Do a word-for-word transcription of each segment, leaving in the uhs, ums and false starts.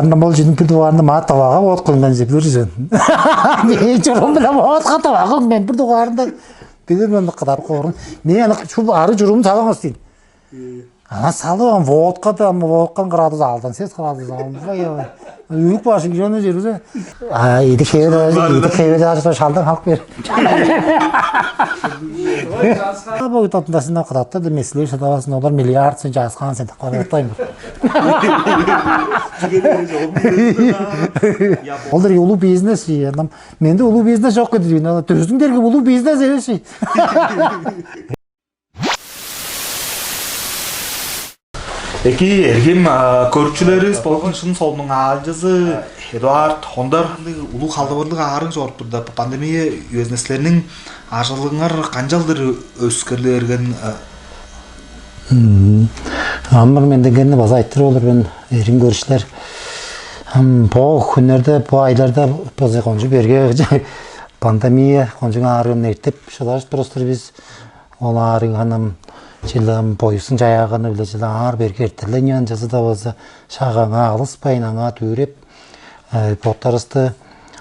Ындан бол чүнүң бир дугаарында маа тавага боот кылынган же билир сен. Мен чурум биле боотка тавага мен бир дугаарында билир мен кыдар корун. Мен аны чул ары чурум сагамас дейм. Ана салып ам водкада ам водкан градус алдан сес градус алынса я. Үйүк башын жөне жерүзе. А иди хеве иди хеве даже шалдан халк бер. Бо татындасына кыдатты да меслер шадавасын олар миллиард сен жазган сен калаттайм. Олар улуу бизнес адам менде улуу бизнес жок кедир. Төзүң дерге улуу бизнес эвес. Эки эргим көрүкчүлерибиз болгон шын солунуң аалчызы Эдуард Хондар улуу халдыбырлыг аарыг чоруп турда пандемия үезинде силерниң ажылыңар канчалдыр өскерле берген? Амыр менденгенни база айтыр болур мен эрин көрүшлер. Бо хүннерде бо айларда база кончу берге пандемия кончуң аарыын эртип шыдажып турустур биз. Ол аарыг ханам чылам боюсун чаяаганы биле чыла аар берге эртелениан чызыда болза шагаңа алыспайн аңаа дүүреп боттарысты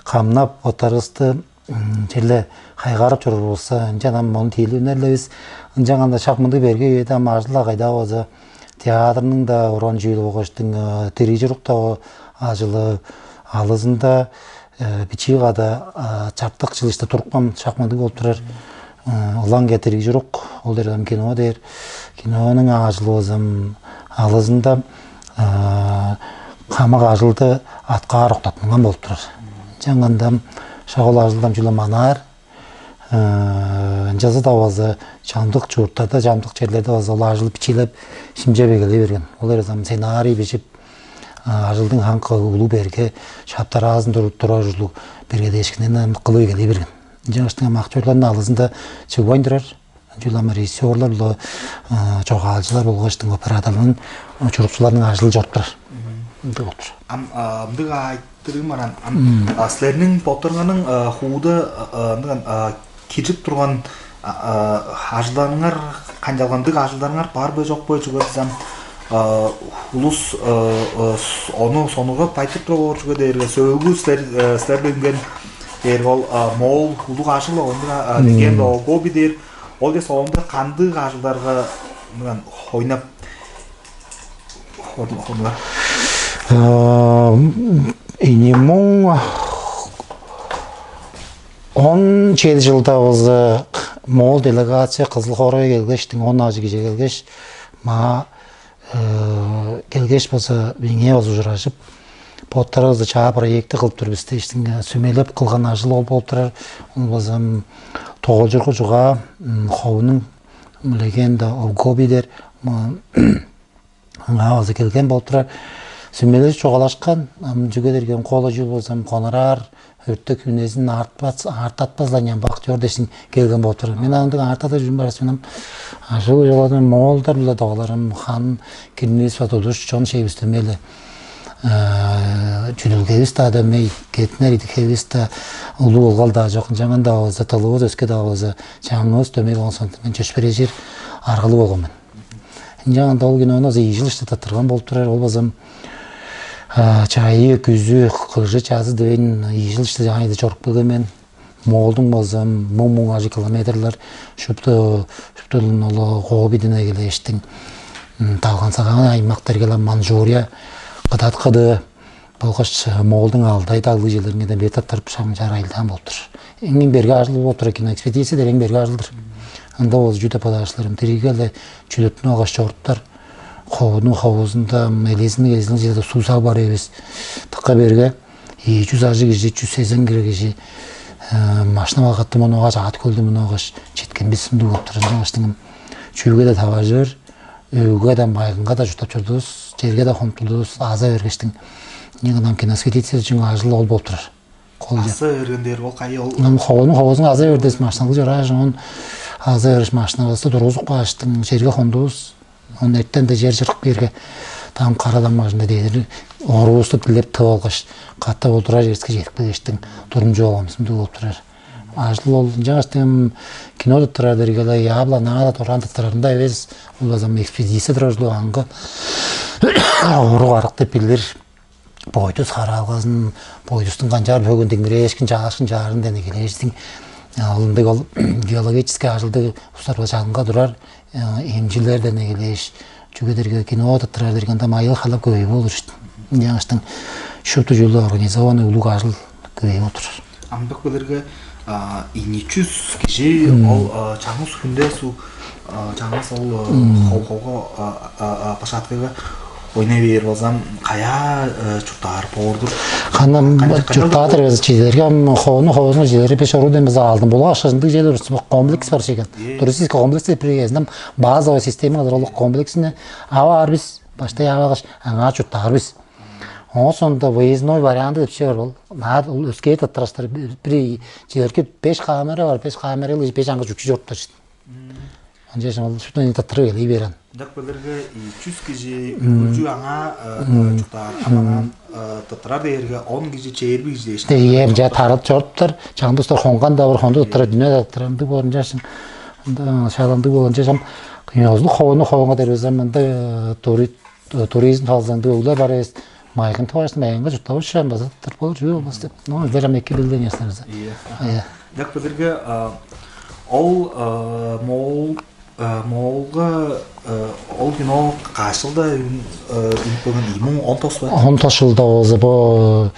камнап боттарысты черле хайгаарып чоруур болза ынчан ам мону тиилип үнерлебис. Ынчан анда шак мындыг берге үеде ам ажыл-ла кайдаа болза театрның да уран чүүл болгоштуң дирижерук да ажылы алызында бичии када чартык чылышта турупкан шак мындыг болуп турар. Ылаң кетириг чурук ол дээрден кино дээр. Кинонуң ажылывызым алызында хамак ажылды аткаар октатманган болуп турар. Жаңгандам шагыл ажылдам чүле манаар. Ынчазы да база чамдык чуурттарда чамдык черлерде база ол ажыл бичиилеп шимчеп эгелей берген. Ол эрзам сценарий бижип ажылдың хаңкы улуу берге шаптараазын туруп турар ужурлуг бергедээшкинин кылып эгелей берген. Ынчангаш ам актерларның алызында чыгбайн турар. Ынчалама режиссерлар чогаалчылар болгоштуң операторларның чурукчуларның ажылы чоруп турар. Ындыг болуп тур. Ам ындыг айтырыым бар ам силерниң боттарыңарның хууда ындыган киржип турган ажылдарыңар канчалгандыг ажылдарыңар бар бе жок бе чүге десем улус ону сонугап айтып туруп оор чүге дээрге сөөгү силер силерден үнген дээрге ол моол улуг ажыл ондура деген огови дээр ол десе ондура кандыг ажылдарга мындан ойнап хорнуга Инимуң он чеди жылда болза моол делегация кызыл хоорайга келгештиң он ажы кижи келгеш маа келгеш болза меңээ болза ужуражып боттарывызды чаа проектти кылып тур бис дээштиң сүмелеп кылган ажыл ол болуп турар. Ол болза тоголчургу чугаа ховунуң легенда овгобидер аңаа база келген болуп турар. Сүмележип чугаалашкан ам чүге дээрге кола чүүл болзам гонорар өртек үнезин артатпазла ням бак чор дешин келген болуп турар. Мен андыг артата жүрүм барасынам ажыл жоладым моолдар биле дооларым хан кирнис ва тудуш чон шейбистемели чүдүлгевис да дөмей кетинер идикхевис да улуу болгал да жок жаңан да болза тылыбыз өске да болза жаңыбыз дөмей болгон сонтон мен чөчпөрежир аргылы болгон мен. Ынчанганда ол кинону база ийи чыл иштип тырган болуп турар. Ол базам чайы, күзү, кыжы, чазы дивейн ийи чыл иштип жаңайда чоруп келген мен. Моолдуң базам муң муң ажы километрлер шупту шуптулун ол Гобидин эгелештиң. Далган саган аймактар келе Манчжурия, Кыдат кыды, болгаш Моолдуң алдай даглыг черлеринге бет аттырып шагын чаар айылдаан болуптур. Эң берге ажыл болуптур кино экспедиция деген берге ажылдыр. Ында ол жүдө подаашларым диригеле чүдөттүн алгаш чоруптар. Ховунуң ховузунда элезиниң элезиниң жерде суу саг бар эвес. Тыкка берге 200 ажыг кижи, 180 кире кижи машина багатты муну алгаш, ат көлдү муну алгаш, четкен бис сымдыг болуптур. Ынчангаш чүүге да таважыр, өөгө да майгынга да чурттап чордувус, черге да хомтулдувус, аза бергештиң. Эң ынам киноэкспедиция үчүн ажыл ол болуп турар. Кол Аса берген дээр ол кайы ол? Ынам ховунуң ховузун аза бердес машиналы чорааш, он аза бериш машиналарсы тургузуп кааштың, черге хондувус. Он эртен да жер жырык берге там караламажында дедир оруусту билеп тып алгаш, катап олдурар жерске жетип келгештиң, турумчу болган сымдыг болуп турар. Ажыл ол ынчангаш кино туттурар дергеле яабла наада турган туттурарында эвес улазам экспедиция турар аңгы орук арык деп билир. бойдус харалгазын, бойдустуң канчаар бөгүн деңмиреешкин, чаашкын чаарын дене келээштиң, ол ындыг ол геологический ажылдыг устар чалынга турар эмчилер дене келээш, чүге дээрге кино тыттырар дергенде майыл халап көбей болур. Жаңаштың шупту чүүлдү организованный улуг ажыл көбей болур. Амдык билерге ийни чүс кижи ол чаңгыс хүнде су чаңгыс ол холхолго площадкага ойнай бээр болзам, каяа чурттаар боор-дур? Ханам чурттаатыр эвес чилерге ам хоону хоозуна чилери беш ору демес алдын болуп ашкажындыг жер комплекс бар шеген. Туристический комплекс деп бирээзинен базовый система кылдыр ол комплексине аваар бис, баштай аваагаш аңаа чурттаар бис. Оон соонда выездной варианты деп чүве бар ол. Наар ол өскээр тыттырыштыр бир чилерге беш камера бар, беш камера беш аңгы жүкчү чоруптар. Ынчаш ол шупту тыттырып элей берген. Ынчак билерге чүс кижи үлчү аңаа чурттаар аманан тыттырар дээрге он кижи чээрби кижи дээш. Эем жа тарып чоруптар, чаңдыстар хонган да бар, хонду тыттырар, дүне тыттырар ындыг боорун жашын. Ында шааландыг болган жашам кыйнозулук хоону хоонга дербезем ында туризм талзанды өгле бар эвес майгын тываштым ээнге чурттавышаан база тырт болур чүү болбас деп. Ну, эдер ам эки билден ястарыза. Iya. Iya. Ынчак билерге ол Моол Моолга ол кино каашылда үнүп келген иймиң он тос ба? Он тос жылда болза бо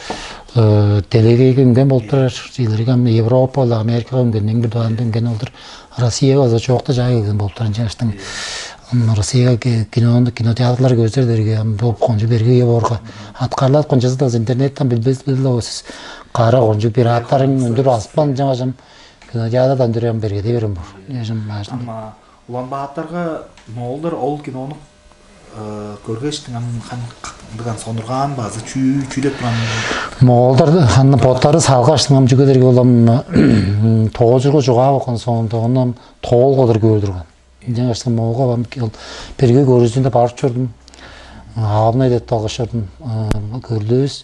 делегейге үнген болуп турар. Илерге ам Европа, Америкага үнген, эң бир дугаарында үнген болуп тур. Россияга база чоокта чаа келген болуп турар. Ынчаштың Россияга кинону кинотеатрлар көзер дерге ам бу кончу берге ие боорга аткарлаат кончазы да интернеттен билбес билдиле сиз. Кара кончу пираттарын өндүр азыпкан жаңажам кинотеатрдан дүрем бергеде берем бор. Эжим баажым. Ама уланбааттарга моолдар ол кинону көргештиң ам хан дыган сонургаан базы чүү чүү деп турган. Моолдар ханны боттары салгаш ам чүгедерге улам тоожурга чугаап оккан соонда ону тоол кылдыр көөр турган. Ынчангаш моолга ам ол берге көрүүзүндө барып чордум. Аабынай деп алгаш чордум. Көрдүбүз.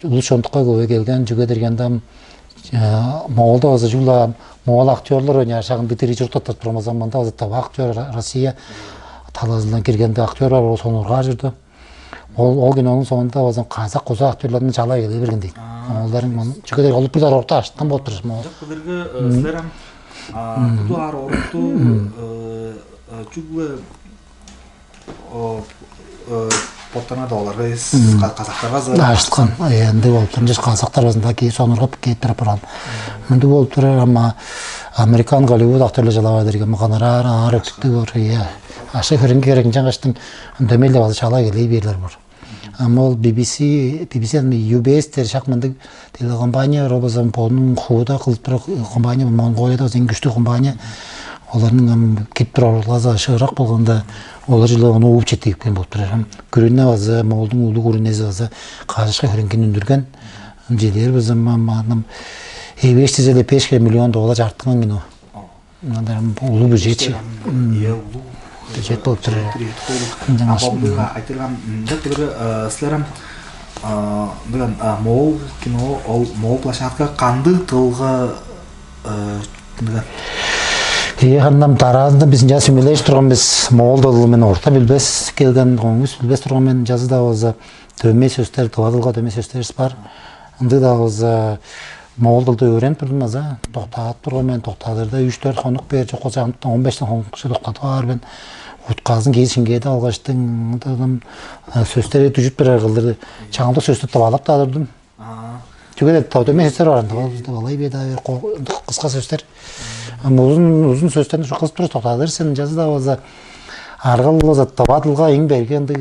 Улус чондукка көбей келген чүгедерге ам моолда база чугула моол актерлор ойнаар шагында дирижер тоттап турмазан мында база таба актер Россия талазындан киргенде актер бар ол сонургаар жүрдү. Ол ол кинонун соонунда база казак кузак актерлорун чалай келе берген дейт. Олдарын чүгедер олуп бир орта аштан болуп турсун ол. Жок билерге силер ам кудуар орукту чүгле боттарыңар да оларга казактарга Ашкан ындыг болуп турар. Казактар базында кээ сонургап кээп турап барган. Мындыг болуп турар ама американ Голливуд актерлер жалавай дерге гонорар аар өктүктүг бор. Иә. Аша хөреңге керек ынчангаштың дөмейлеп алып чалай келей бирлер бор. Ама ол BBC BBC аны UBS дер шак мындыг телекомпания робозон бодунун хууда кылып тура компания Монголияда эң күчтүү компания. Оларның ам кип тур орлаза шыырак болганда олар жылы ону ууп четигипкен болуп турар. Күрүнүнө база моолдуң улуу күрүнези база кажышка хөреңгин үндүрген. Жилер база маным эвеш дизеле беш миллион доллар жартыган кино. Анда улуу бюджет чи. Иә улуу бюджет болуп турар. Ынчангаш Абамдыга айтырган деп билер силер ам ындыган моол кино ол моол площадка кандыг тылга ындыган Ие ханнам дараазында биз ынча сүмелеш турган биз моол дылы мен орта билбес келген коңус билбес турган мен жазы да болза дөмей сөстер дывадылга дөмей сөстерибиз бар. Ындыг да болза моол дылды өөренип турдум база токтаап турган мен токтадырда үч төрт хонук бээр жок болза амтан он бештен хонукче токтатып аар мен. Утказын кийин шиңгээде алгаштың сөстери дүжүп берер кылдыр чаңдык сөстү дывалап да турдум. Чүге деп тау төмей сөстер бар анда ол алай беда кыска сөстер. Узун узун сөстерни кылып туруп токтадыр сен жазы да болза аргал болза дывадылга эң берге ындыг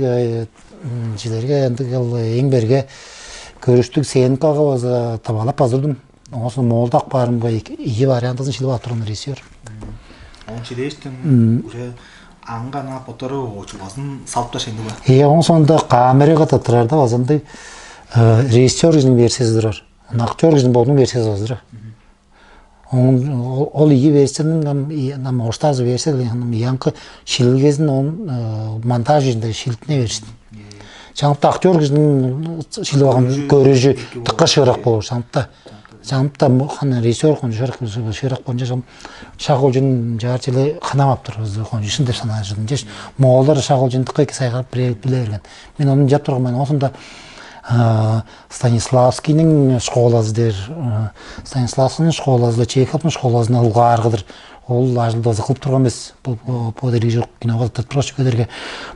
жилерге ындыг эң берге көрүштүг сеанкага болза дывалап базырдым. Оңосон моолдак баарымга ийи вариантысын шилип ап турган режиссер. Он чедээштиң уже аңга ана ботору очулбазын салып ташайын деп. Э оң соонда камерага да турарда база ындыг режиссер кижиниң версиясы турар. Актер кижиниң бодунуң версиясы базыр. Ол ийи версияның нам оштаазы версия янкы шилгезин он монтаж ижинде шилтине беришти. Чаңыпта актер кижиниң шилип алган көрүжү тыкка шыырак болур чаңыпта. Чамытта хана режиссер кончу шырак шырак кончу шам шак ол жын жаар челе ханамаптыр кончу шын деп санаажыдым жеш. Моолдар шак ол жын тыкка эки сайгарып биле биле берген. Мен ону жап турган мен осунда Станиславскийниң школазы дээр. Станиславскийниң школазы-ла Чеховтуң школазын ылгааргыдыр. Ол ажылды база кылып турган эмес. Бо дериг чок киного тыртпыргаш, чүге дээрге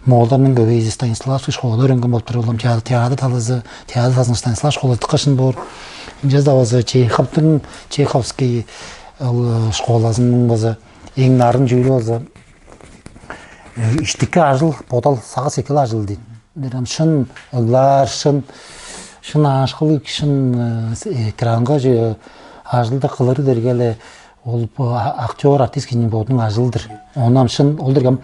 моолдарның көбейзи Станиславский школада өөренген болуп тур. Улам театр талазы, театр талазының Станислав школазы дыккашын боор. Ынча-даа болза Чеховтуң, Чеховский ол школазының база эң нарын чүүрү болза, иштики ажыл, бодал, сагыш-сеткил ажыл дейт. Ам шын ыглаар, шын, шын аашкылыг, шын экранга ажылды кылыры дергеле ол актер, артист кижиниң бодунуң ажылы-дыр. Ону ам шын ол дергем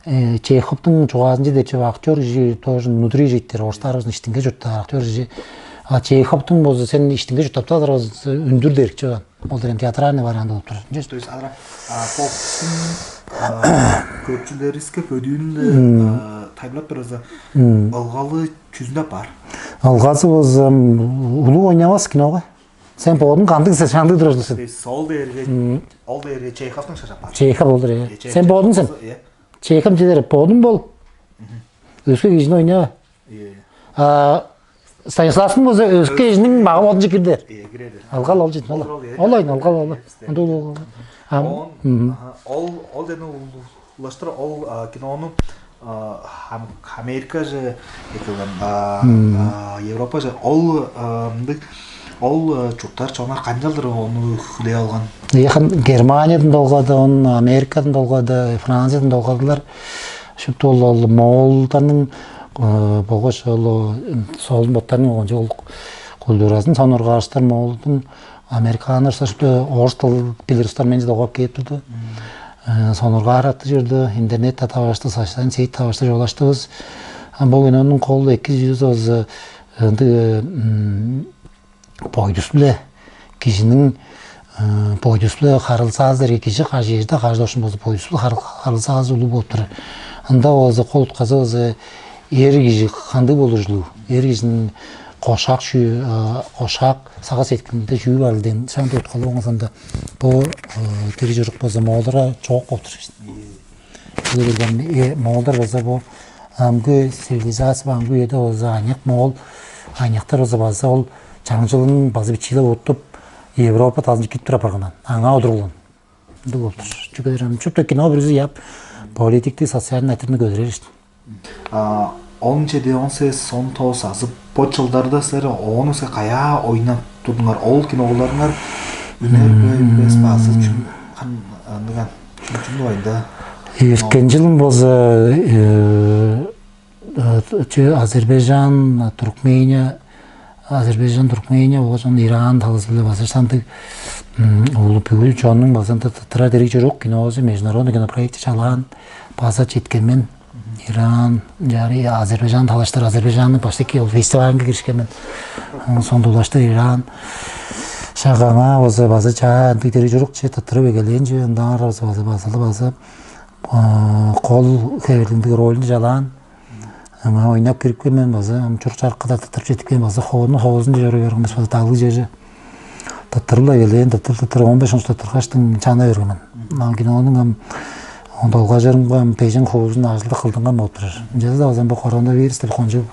Чеховтуң чугаазынче дече актер кижи тоже внутри жить дээр, орустар болзун иштинге чурттаар актер кижи. А Чеховтуң болза сен иштинге чурттап турар үндүр дерик чыган. Ол деген театральный вариант болуп турар. То есть ара бокстуң көпчүлериске бөдүүнү тайылбап турарза, ылгалы чүзүнде бар? Ылгазы болза улуг ойнавас киного. Сен бодуң кандыг сен шандыг турар сен. Ол дээрге, ол дээрге Чеховдуң шажап бар. Чехов болдур, э. Сен бодуң сен. Чехов чедер бодуң бол. Өске кижини ойнава. А Станиславскийниң болза өске кижиниң мага бодунче кирдер. Алгал ол жит. Ол ойн алгал ол. Анда ол. Ам Ол ол дени улаштыр ол кинону Америкаже экелген, Европаже ол мындыг ол чурттар чоннар канчалдыр ону хүлээп алган? Яхан Германиядан долгады, он Америкадан долгады, Франциядан долгадылар. Шупту ол, ол моолдарның болгош ол солун боттарның онча ол культурасын сонургааштар моолдун американецтер шупту орус тыл билир устар менче догап кээп турду. Сонургаар атты жүрдү, интернетте табашты, саштан сейт табашты жолаштыбыз. Бу кинонун кол эки жүз озу ындыг бойдус биле кижиниң бойдус биле харылсаазы дерге кижи каш эжде каш дошун болза бойдус биле харылсаазы улуу болуп турар. Ында болза кол утказы болза эр кижи кандыг болур ужулуу? Эр кижиниң кошак шүү кошак сага сеткилинде шүү бар дээн шаанда уткалып оңгосунда бу дириг чурук болза моолдорга чоок болуп тур. Бу келген моолдор болза бу амгы цивилизация амгы үеде болза аныяк моол аныяктар болза база ол чаңчылын база бичиилеп уттуп Европа талынче кирип тура барганан аңаа удуруглан. Ындыг болуп тур. Чүге дээрге чүптө кино бүрүзү яп политикти социальный айтырны көдүрер ишти. А он чеди он сегиз он тогуз азы бо чылдарда силер оонуска каяа ойнап турдуңар? Ол киноларыңар үнер бе үнмес бе азы чүн хан ындыган чүнчүн дугайында? Эрткен жылым болза э, э, че Азербайджан, Туркмения, Азербайджан, Туркмения болгаш Иран талазы-биле база шандыг улу бүгүл чоннуң база ында тыттырар дериг чорук кинозу международный кинопроекти чалаан база четкен мен. Иран, жары Азербайджан талаштар Азербайджанның почти ол фестивалынга киришкен мен. Оң сондулаштыр Иран шагаңа база база чаа ындыг дериг чорук че тыттырып эгелээн че ындаан база база база база кол хевирлиндиг ролун чалаан. Аңаа ойнап кирип келмен база ам чурук чарыкка тыртып четип келген база хоорну хоозунче чоруй бергенбис база далыг чеже тыртырып-ла келээн тыртыр тыртыр он беш ончу тыртыргаштың чана берген мен. Ам кинонуң ам долгажырымга ам бежен хуузун ажылдык кылдынган болуп турар. Ынчалза база бу коронавирус деп кончуг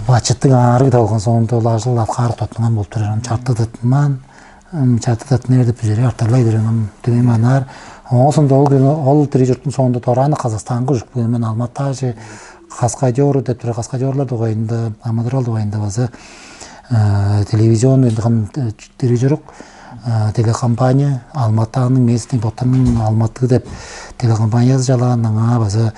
бачыттыг аарыг талган соонда ол ажыл алкаар тоттунган болуп турар. Ам чартты тыттынмаан Чаатта таттыныр деп бижери артарлай берем ам дивейм анаар. Оон сондо ол күнү ол дирижердин соонда дорааны Казахстанга ужуп келген мен Алматыдагы каскадеры деп тура каскадерлар дугайында, амыдырал дугайында база телевизион дирижерок телекомпания Алматының местный боттарның Алматы деп телекомпаниясы жалаан аңаа база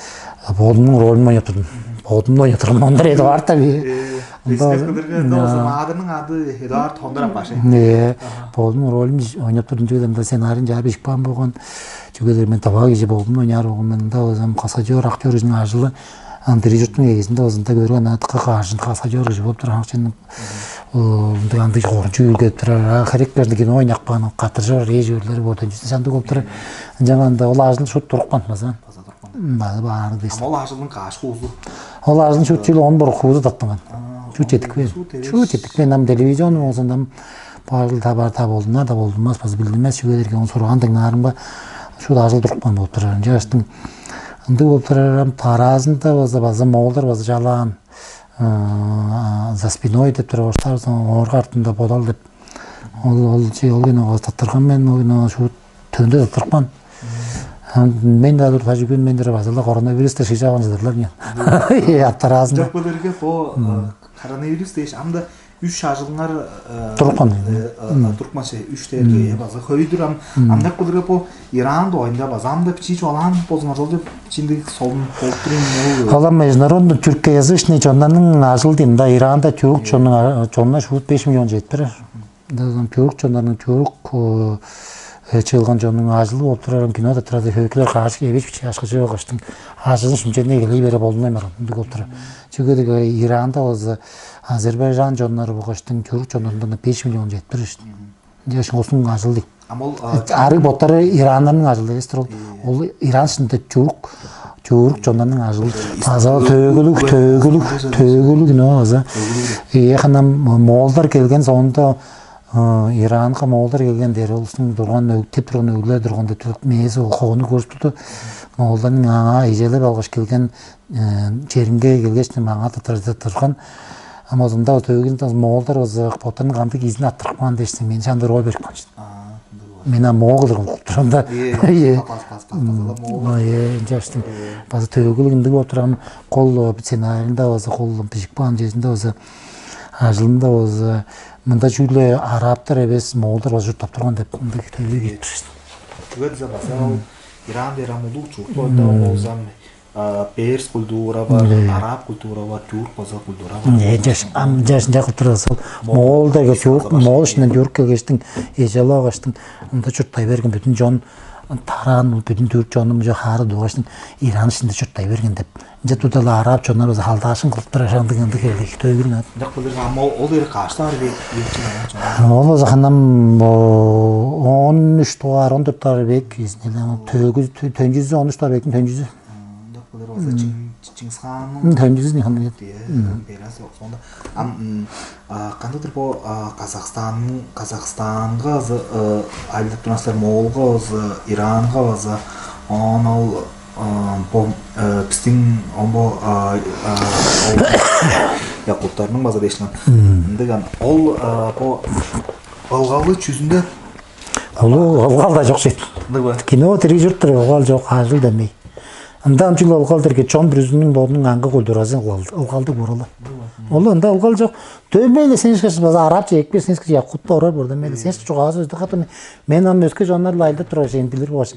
бодумнуң ролун ойнап турдум. Бодумну ойнап турган ондар эди бар да би. Ында Бистер кылдырганда болза маадырның ады Эдуард Хондор апаш. Э, болдун ролим ойнап турдум чүгедем да сценарийин жаап ишип каан болгон. Чүгедер мен таба кижи болдум ойнаар болгон мен да озам касажор актер кижиниң ажылы ам дирижердин эгезинде озунда көргөн ана тыкка каажын касажор кижи болуп тур аңчын ындыг андыг корунчу үлгеп турар херек берди кино ойнап каан катыржор режиссерлер болду чандык болуп тур. Ынчан анда ол ажыл шут туруп калмаса. База баары дээш. Ол ажылдың каш хуузу? Ол ажылдың шут чыл он бир хуузу таптынган. Шут жетикпейн. Шут жетикпейн ам телевизион болзун ам баажыл табар та болдуна да болдунмас база билдинмес чүге дерге он сурган дыңнаарымга шут ажыл турупкан болуп турар. Жаштың ындыг болуп турар ам тараазында база база моолдар база жалаан За спиной деп туруп орустар, оорга артында бодал деп. Ол ол чи ол кино тыттырган мен, ол кино шуут төнде тыттырыпкан. Мен да тур тажы күн мен дере база коронавирус да шыжаван жыдырлар мен. Аттараазында. Жок болерге бо коронавирус дээш ам да үч ажылыңар Туруккан. Турукман ше үчтерге база хөйдүр ам ам жок болерге бо Иран дугайында база ам да бичии чугаалаан болзуңар ол деп чиндик солун болуп турайын. Алам международный тюркоязычный чоннарның ажыл дейм да, Иранда тюрк чоннуң чонна шуут беш миллион жетпир. Тюрк чоннарның тюрк чыылган чоннуң ажылы болуп турар кинода турады хөйкүлөр кааш эбеш бичи ашкыжы болгоштуң ажылын шимченине келей бере болунмай марган ындыг болуп турар. Чүге деге Иранда болза Азербайжан чоннары болгоштуң тюрк чоннарында беш миллион жетпир ишти. Жаш осуң ажыл дейт. Ам ол Ары боттары ираннарның ажылы эвес турул. Ол Иран шында чуурук чуурук чоннарның ажылы. База төөгүлүк төөгүлүк төөгүлүк но база. Э ханам моолдар келген соонда Иранга моолдар келген дери улустуң турган өктеп турган өглер турганда мээзи ол хоону көрүп турду. Моолдарның аңаа эжелеп алгаш келген черинге келгеш маңаа тыртырды турган. Ама озунда төөгүн моолдар озу боттарының кандыг изин аттырып каан дээшсиң мен шандыр ой берип калчын. Мен а моогул кылып турам да. Ие. Ынчаштым база төөгүл ындыг болуп турам. Кол сценарийинде база кол бижик баан жеринде база ажылында база мында чүүле арааптар эвес моолдар база чурттап турган деп ындыг төөгүл кирип турушт. Чүге десе база ол Иран дээр ам улуг чурт болду болзам Перс культура бар, араб культура бар, тюрк база культура бар. Жаш ам жашынча культурасы ол. Моол деге жуурк моол ишинден жуурк келгештиң эжелоогаштың ында чурттай берген бүтүн жон тараан бүтүн тюрк жону мужа хаары дуугаштың Иран ишинде чурттай берген деп. Ынча тудала араб чоннар база халдаашын кылып турар шаандык ынды келдик төөгүл. Жок билир ама ол дери кааштаар бек. Ол база ханам он үч дугаар он төрт дугаар бек изинеле төөгү төнчүзү он үч дугаар бектин төнчүзү. Ындак билер болза Чыңгыс хаанның Төнчүзүн ханып. Берас сонда ам кандыдыр бо Казахстан Казахстанга азы айлап турасыздар Моолга азы Иранга азы он ол бо биздин он бо якуттарның база дешин ындыган ол бо ылгалы чүзүндө Олу ылгал да жок сет. Ындыгы бе? Кино тири журттур ылгал жок ажыл демей. Ында амчыл ылгал дерге чон бүрүзүнүң бодунуң аңгы культуразы ылгалды буралы. Олу ында ылгал жок. Дөмей эле сен ишкеш база арабча экпе сен ишкеш якутта орар борда мели сен ишкеш чугаазы өздү катым мен ам өске жоннар ла айылдап турар сен билир болуш.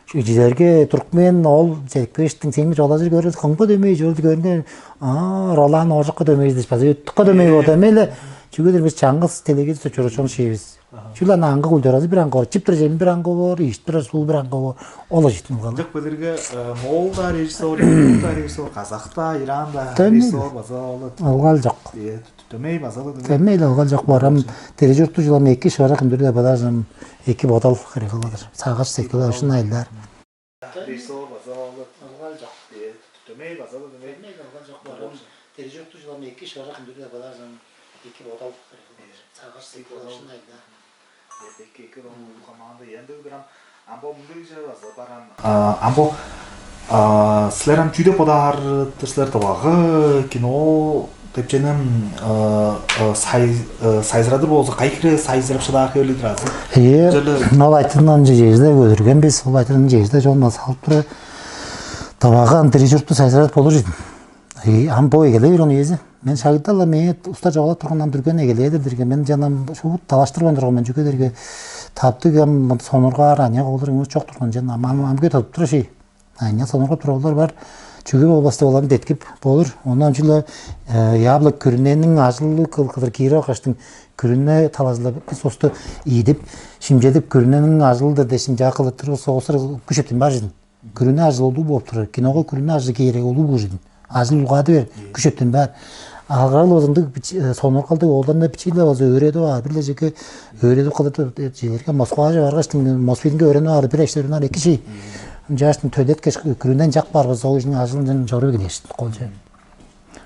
Шу жилерге туркмен ол жекпештиң сен жолазыр көрөт комго дөмей жолду көрүнө. Ролан оржокко дөмей деш база өттүккө дөмей болду эмеле. Чүгедир биз чаңгыс телегизде чурушун шиибиз. Чүл аны аңгы культурасы бир аңгы боор, чип турар жеми бир аңгы боор, ийиш турар суу бир аңгы боор. Ол ажыттын калды. Жок билирге Моол да режиссер, Моол да режиссер, Казах да, Иран да режиссер база болот. Алгал жок. Төмей база да төмей. Төмей да алгал жок боор. Ам дережурту жылам эки шыгара кымдыр да бадажым эки бодал хырыгылыдыр. Сагыш секил ошун айлар. Режиссер база болот. Алгал жок. Төмей база да төмей. Төмей да алгал жок боор. Дирижер тужулам эки шыгара хүндүрү базарзан эки бодал сагыш сыйпылашын айда. Эки эки ром улгамаанда янды бирам амбо мындыг же база баран амбо силер ам чүйде бодаар силер табагы кино депченем сайзырадыр болза кайкыре сайзырап шыдаар хевелидир азы. Э, ол айтырынан же жерде көдүрген бис, ол айтырынан жерде жон салып тура. Табагы ам дирижерду сайзырап болур жидим. Ам бо эгелей бир ону эзи. Мен шагда-ла мээң уста жогалап тургандан дүрген эгелээдир дирге. Мен жанам шуут талаштырбайн турган мен чүге дирге таптыг ам сонургаар аняк олар эңер чок турган жан ам ам амге тадып тура ши. Аня сонургап тура олар бар. Чүге болбасты оларын деткип болур. Ондан чүле яблык күрүнениң ажылы кыл кыдыр киире каштың күрүне талазылап состу ийдип шимчедип күрүнениң ажылыдыр дешим жаа кылып туруп соосур күш эптин бар жидин. Күрүнү ажыл улуу болуп турар. Киного күрүнү ажыл кээрек улуу бужидин. Ажыл улгаады бер күш өттүн баар. Алгырал озундуг сонургалдыг оолдарны бичииле база өөредип аар. Бир-ле жеке өөредип кылып жилерге Москвага баргаштың Москвинге өөренип аар бир эштерин ар эки чей. Жаштын төлеткеш күрүнен жак барбыз ол кишиниң ажылын чоруу келеш колче.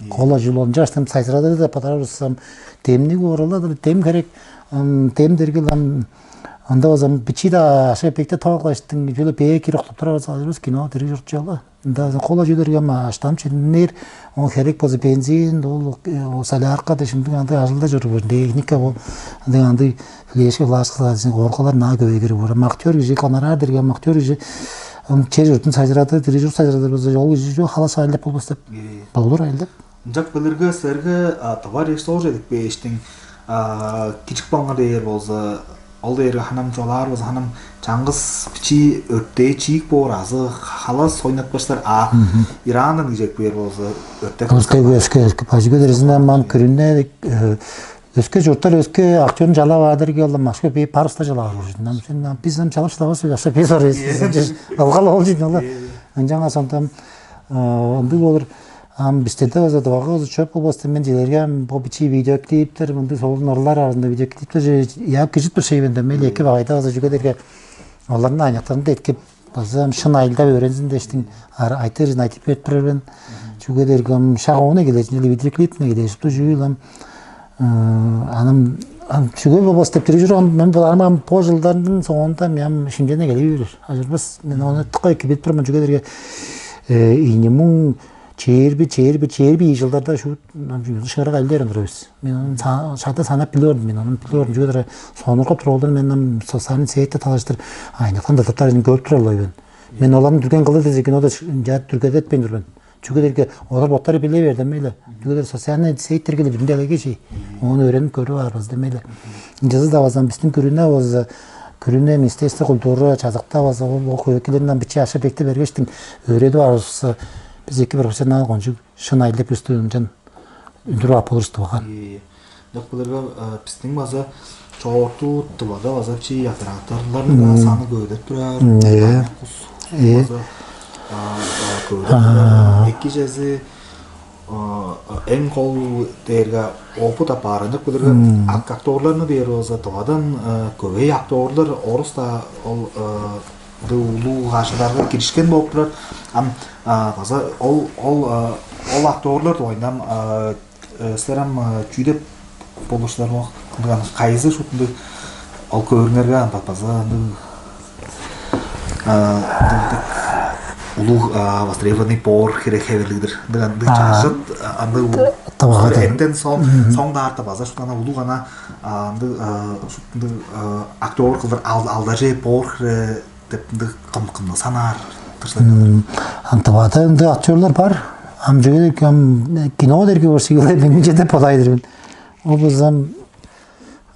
Кола жыл он жаштан сайзырады деп бадарыбызсам демниг ууралады дем керек. Дем дергил ам анда базам бичи да аша бекте тоогулаштың жөлө бээ кирип октоп турабыз азырбыз кино дириг журтчула. Ында кола чүлерге ама аштам чүннер, он херек болза бензин, ол солярка дешимдик андыг ажылда чоруур техника ол, андыг андыг флешка, флашка садысын коркалар наа көбейгер боор. Актер кижи гонорар дерге актер кижи чер журтун сажырады, дирижер сажырады болза ол кижи жок халас айылдап болбас деп. Болур айылдап. Ынчак билирге силерге товарищ тоже эдип бээштиң кижик баңгы дээр болза, ол дээрге ханам чолаар болза, ханам чаңгыс бичии өртээ чиик боор азы халас ойнатпаштар, а Ирандан кижек бээр болза, өртек Өске өске өске бажыгы дерезинден ман күрүнне өске чурттар өске актёрун жалап аадыр келдим машка би паруста жалап ужин. Нам сен нам биз нам жалап шылабас жаса би сорайсыз. Алгал ол жин ола. Анжаңа сонтам ындыг болур. Ам бистерде база дывага база чөп болбастан мен дилерге ам бо бичи видеоклиптер мынды солун ырлар арында видеоклиптер же я кижит бир шей бенде мен эки багайда база жүгедерге оларны айнактарын да эткип база ам шын айылдап өөрензин дештиң ар айтырын айтып берип турар мен. Жүгедерге ам шак ону кележин или видеоклипне кележип жүүл ам аным чүге болбас деп туруп жүрүп мен буларым ам бо жылдардын соонда мен шинчене келе берер. Ажырбас мен ону тыкка эки билип турман жүгедерге ийни муң чээрби чээрби чээрби ий жылдарда шуут шыгарак айлер ындырабыз. Мен ону шада санап билип ордум, мен ону билип ордум. Чүге дээрге сонургап туруп олдур мен социальный сетьте талаштыр айнакан дылдыптар көрүп тура албай мен. Мен оларны дүрген кылды десе кинода дүргедетпейн тур мен. Чүге дээрге олар боттары биле берди эмейле. Чүге дээрге социальный сетьтерге билимде эле кижи. Ону өөренип көрүп аарбыз демейле. Ынчазы да базам биздин күрүнө болза күрүнө министерство культуры жазыкта база ол көбөкелерден биче аша бекти бергештиң өөредип аарыбызса биз эки профессионал кончуг шын айылдап өстүп ынчан үндүрүп ап болурус деп каан. Докторларга биздин база чоорту тывада база чи операторлордун саны көбөдөп турар. Э. База көбөдөп турар. Эки чези эң кол дээрге опыт апаарынчык билирге актерлорну дээр болза тывадан көбей актерлор орус да ол улуу кашыларга киришкен болуп турар. Ам база ол ол ол актерлор дугайында ам силер ам чүү деп болуштар кайызы шутунду ол көрүңерге ам база андыг улуу востребованный боор херек хеверлигдир. Ындыг андыг чажыт андыг табага эттен соң соң даарта база шутана улуу гана андыг шутунду актер кылдыр алдаже боор хире деп ындыг кым кымны санаар. Антыбада ынды актерлар бар. Ам жөге ам кино дерге көрсө менче деп бодайдыр мен. Ол базам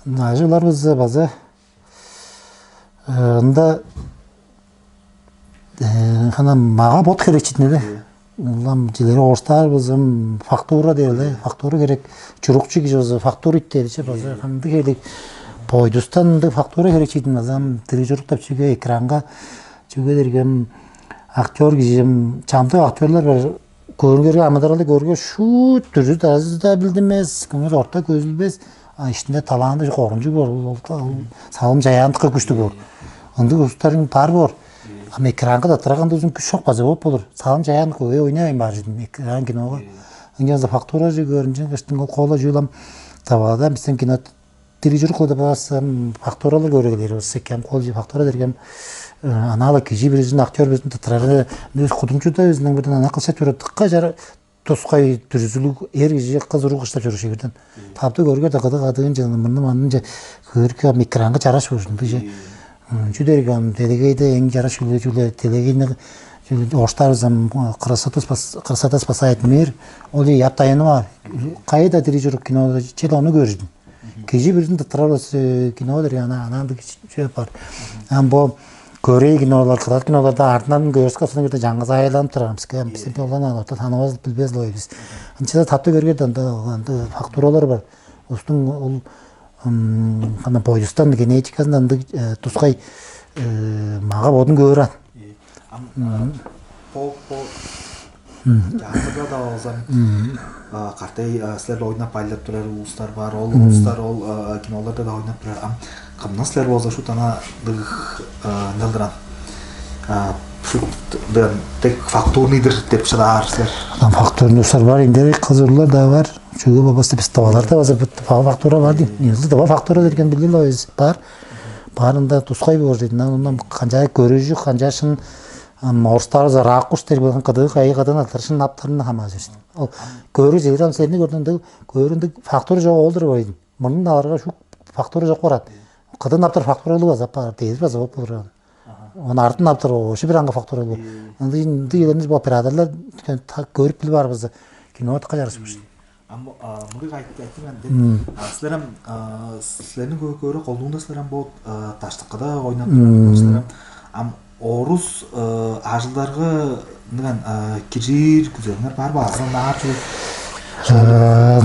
ажылар база база ында хана мага бот херечитин эле. Улам жилери орустаар базам фактура дээле, фактура керек. Чурукчу кижи база фактура ит дээлче база кандыг элик бойдустан ындыг фактура херечитин базам дирижер уктап чүге экранга чүге дергем актер кижи чамдык актерлар бар. Көрүнгөргө амыдыралды көргө шуут дүрзү дазы да билдимес көңүс орта көзүлбес. Иштинде талаанды корунчуг боор. Салым жаяандыкка күштүг боор. Ындыг устарың бар боор. Ам экранга да тыраган дузун күш шок база болуп болур. Салым жаяандыкка ой ойнабайн бар жидим экран киного. Ынчан фактура же көрүнчүн кыштың ол кола жуулам. Табаада бизден кино дирижер кылып алсам фактуралар көрүгелер болсо кем кол фактура дергем. Анала кижи биризин актер биризин тыттырары кудумчуда өзүнүн бирден ана кылса чору тыкка жара тускай дүрзүлүг эр кижи кыз уруг кыштап чоруур шивирден. Табды көргөр да кыдык адыын жана мурнум анын же көркө микранга жараш болушун бижи. Чүдерге ам делегейде эң жараш үле чүле делегейни оштарызам красота спасает мир. Ол же яптайыны бар. Кайда дирижер кино чел ону көрдүм. Кижи бирин тыттырар кино дер ана анан чөп бар. Ам бо Корей кинолар, кыдат киноларда артынан көрүскө соң кирде жаңгыз айланып турармыз. Кем бизин олан алып танабыз билбес лой биз. Анча да татты көргөрдө анда анда фактуралар бар. Устун ол ана бойдустан генетикасында андык тускай мага бодун көөр ан. Ам по по Жаатырда да болзам картай силер ойнап байлап турар улустар бар. Ол улустар ол киноларда да ойнап турар. Ам кымны силер болза шут ана дыгык ынчалдыран шут дыган дег фактурныйдыр деп шыдаар силер. Ам фактурный улустар бар, индерек кызырлар да бар. Чүгү болбосто биз таваларда база фактура бар дейм. Негизи дава фактура деген билдил бар. Баарында тускай боор дейт. Ондан канчаа көрүжү, канчаашын Орустарывыс ракуш дээр болган кыдыы кайы кыдыын аттар шын аптарындан хамааржыр. Ол көөрү чедир ам сени көрдүң көөрүндүг фактор чок олдур бойдун. Мурнун аларга шук фактор чок барат. Кыдын аптар фактор улуг база бар дээди база болуп болур. Оны артын аптар ошо бир аңгы фактор улуг. Ынды ынды егенде бо операторлар көрүп билип барбызы кино тыкка жарышып. Ам мындыг айтты айтты мен деп. Силер ам силерниң көөрү колдуунда силер ам бо даштыккада ойнап турар силер ам ам орус ажылдарга ындан киржир күзелиңер бар бе азы наар чүве?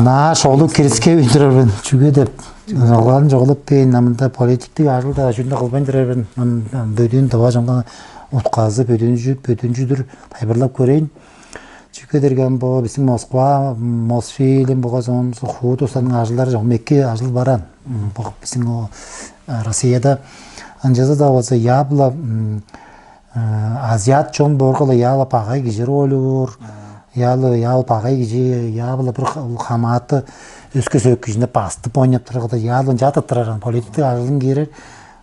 Наа шоолу кириске үндүрөрбүн чүге деп огларын жоголуппейн намында политиктик ажыл да чүнү кылбайн турарбын. Бөдүүн дыва жоңга утказы бөдүүнчү бөдүүнчүдүр тайбырлап көрейин. Чүге дээрге бо биздин Москва, Мосфильм буга сонун хуу тустаның ажылдары жок мекки ажыл баран. Бо биздин Россияда ынчазы да болза ябло азиат чон боорга-ла яала багай кижи роль уур. Яалы яал багай кижи яабыла бир хамааты өске сөök кижине бастып ойнап тургада яалы ынча тыттыраран политиктик ажылын киирер.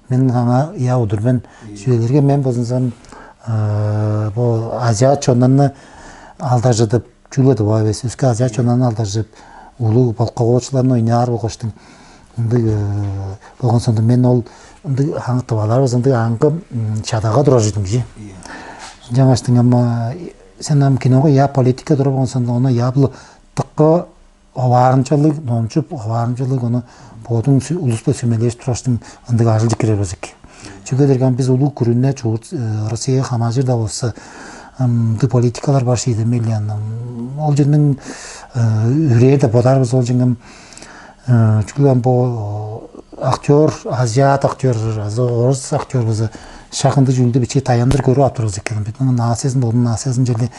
Мен аңа я удур мен сүелерге мен болзунзам бо азиат чоннарны алдажыдып чүгле дыва эвес өске азиат чоннарны алдажып улуу балкаоочуларны ойнаар болгоштуң ындыг болгон сондо мен ол ындыг аңы тываларыбыз ындыг аңгы чадага турар чүдүм кижи. Жаңаштың ама сен ам киного я политика тура болгон сондо ону я бул тыкка оваарымчалыг номчуп оваарымчалыг ону бодуң улус бо сүмелеш тураштың ындыг ажылчы кирер болза эки. Чүге дээрге биз улуу күрүнне чуут Россияга хамаажыр да болса ындыг политикалар бар шиидемелиан ол жерниң үрээр да бодаарбыз ол жеңем чүгле бо актер азиат актер азы орус актер база шак ындыг чүүлдү бичии таяндыр көрүп атырбыз экен бит муну нацизм болду нацизм жерде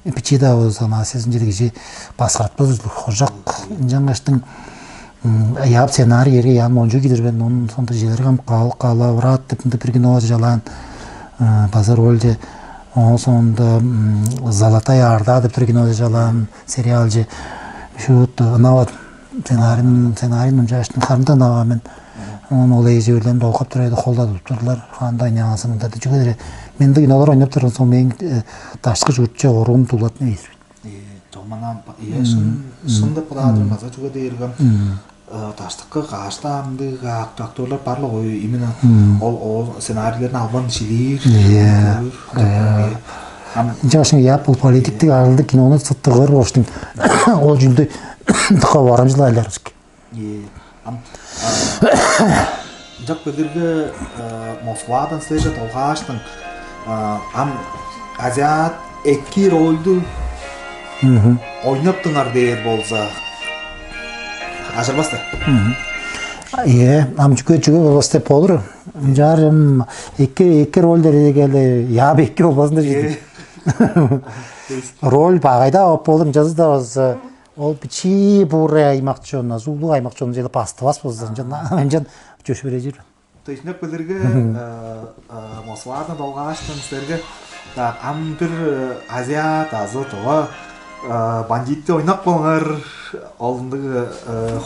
бичии да болза нацизм жерде кижи баскартпас хожак ынчангаштың яап сценарий эрге яам ончу кидирбен онун сонда желерге калаврат деп мындай бир кино жалаан база рольде оон соонда золотая орда деп бир кино жалаан сериалчы шуут ынават сценарийин сценарийин ынчааштың харында ынаваа мен оон ол эжебирлерин долгап турар эди холдадып турлар хаанда айнагансынында чүге менде кинолар ойноп турган соң мен дашкы журтче оруун дулатын эвес Томанам шын деп бодаар база чүге дээрге даштыкка каашта андыг актерлер бар ла ой именно ол ол сценарийлерин албан шилир Иә. Ынча ашың яп ол политиктик арылды кинону сыттыгыр болуштуң ол жүлдү тыка барамжыл айларыбыз. Ам ынчак билирге Москвадан силерже долгааштың ам азиат эки рольду ойнаптыңар дээр болза ажырбастар. Э, ам чүге чүге болбас деп болур. Ынчаарым эки эки роль дерегеле яап эки болбазын деп жеди. Роль багайда алып болур, жазы да болза ол бичии буурай аймак чонуна, зуулуг аймак чонуна жеде бастыбас болза, ынчан ынчан чөшүп элежир. Төшүнүп билирге Москвадан долгааштан силерге ам бир азиат азы тыва бандитти ойнап болуңар, ол ындыг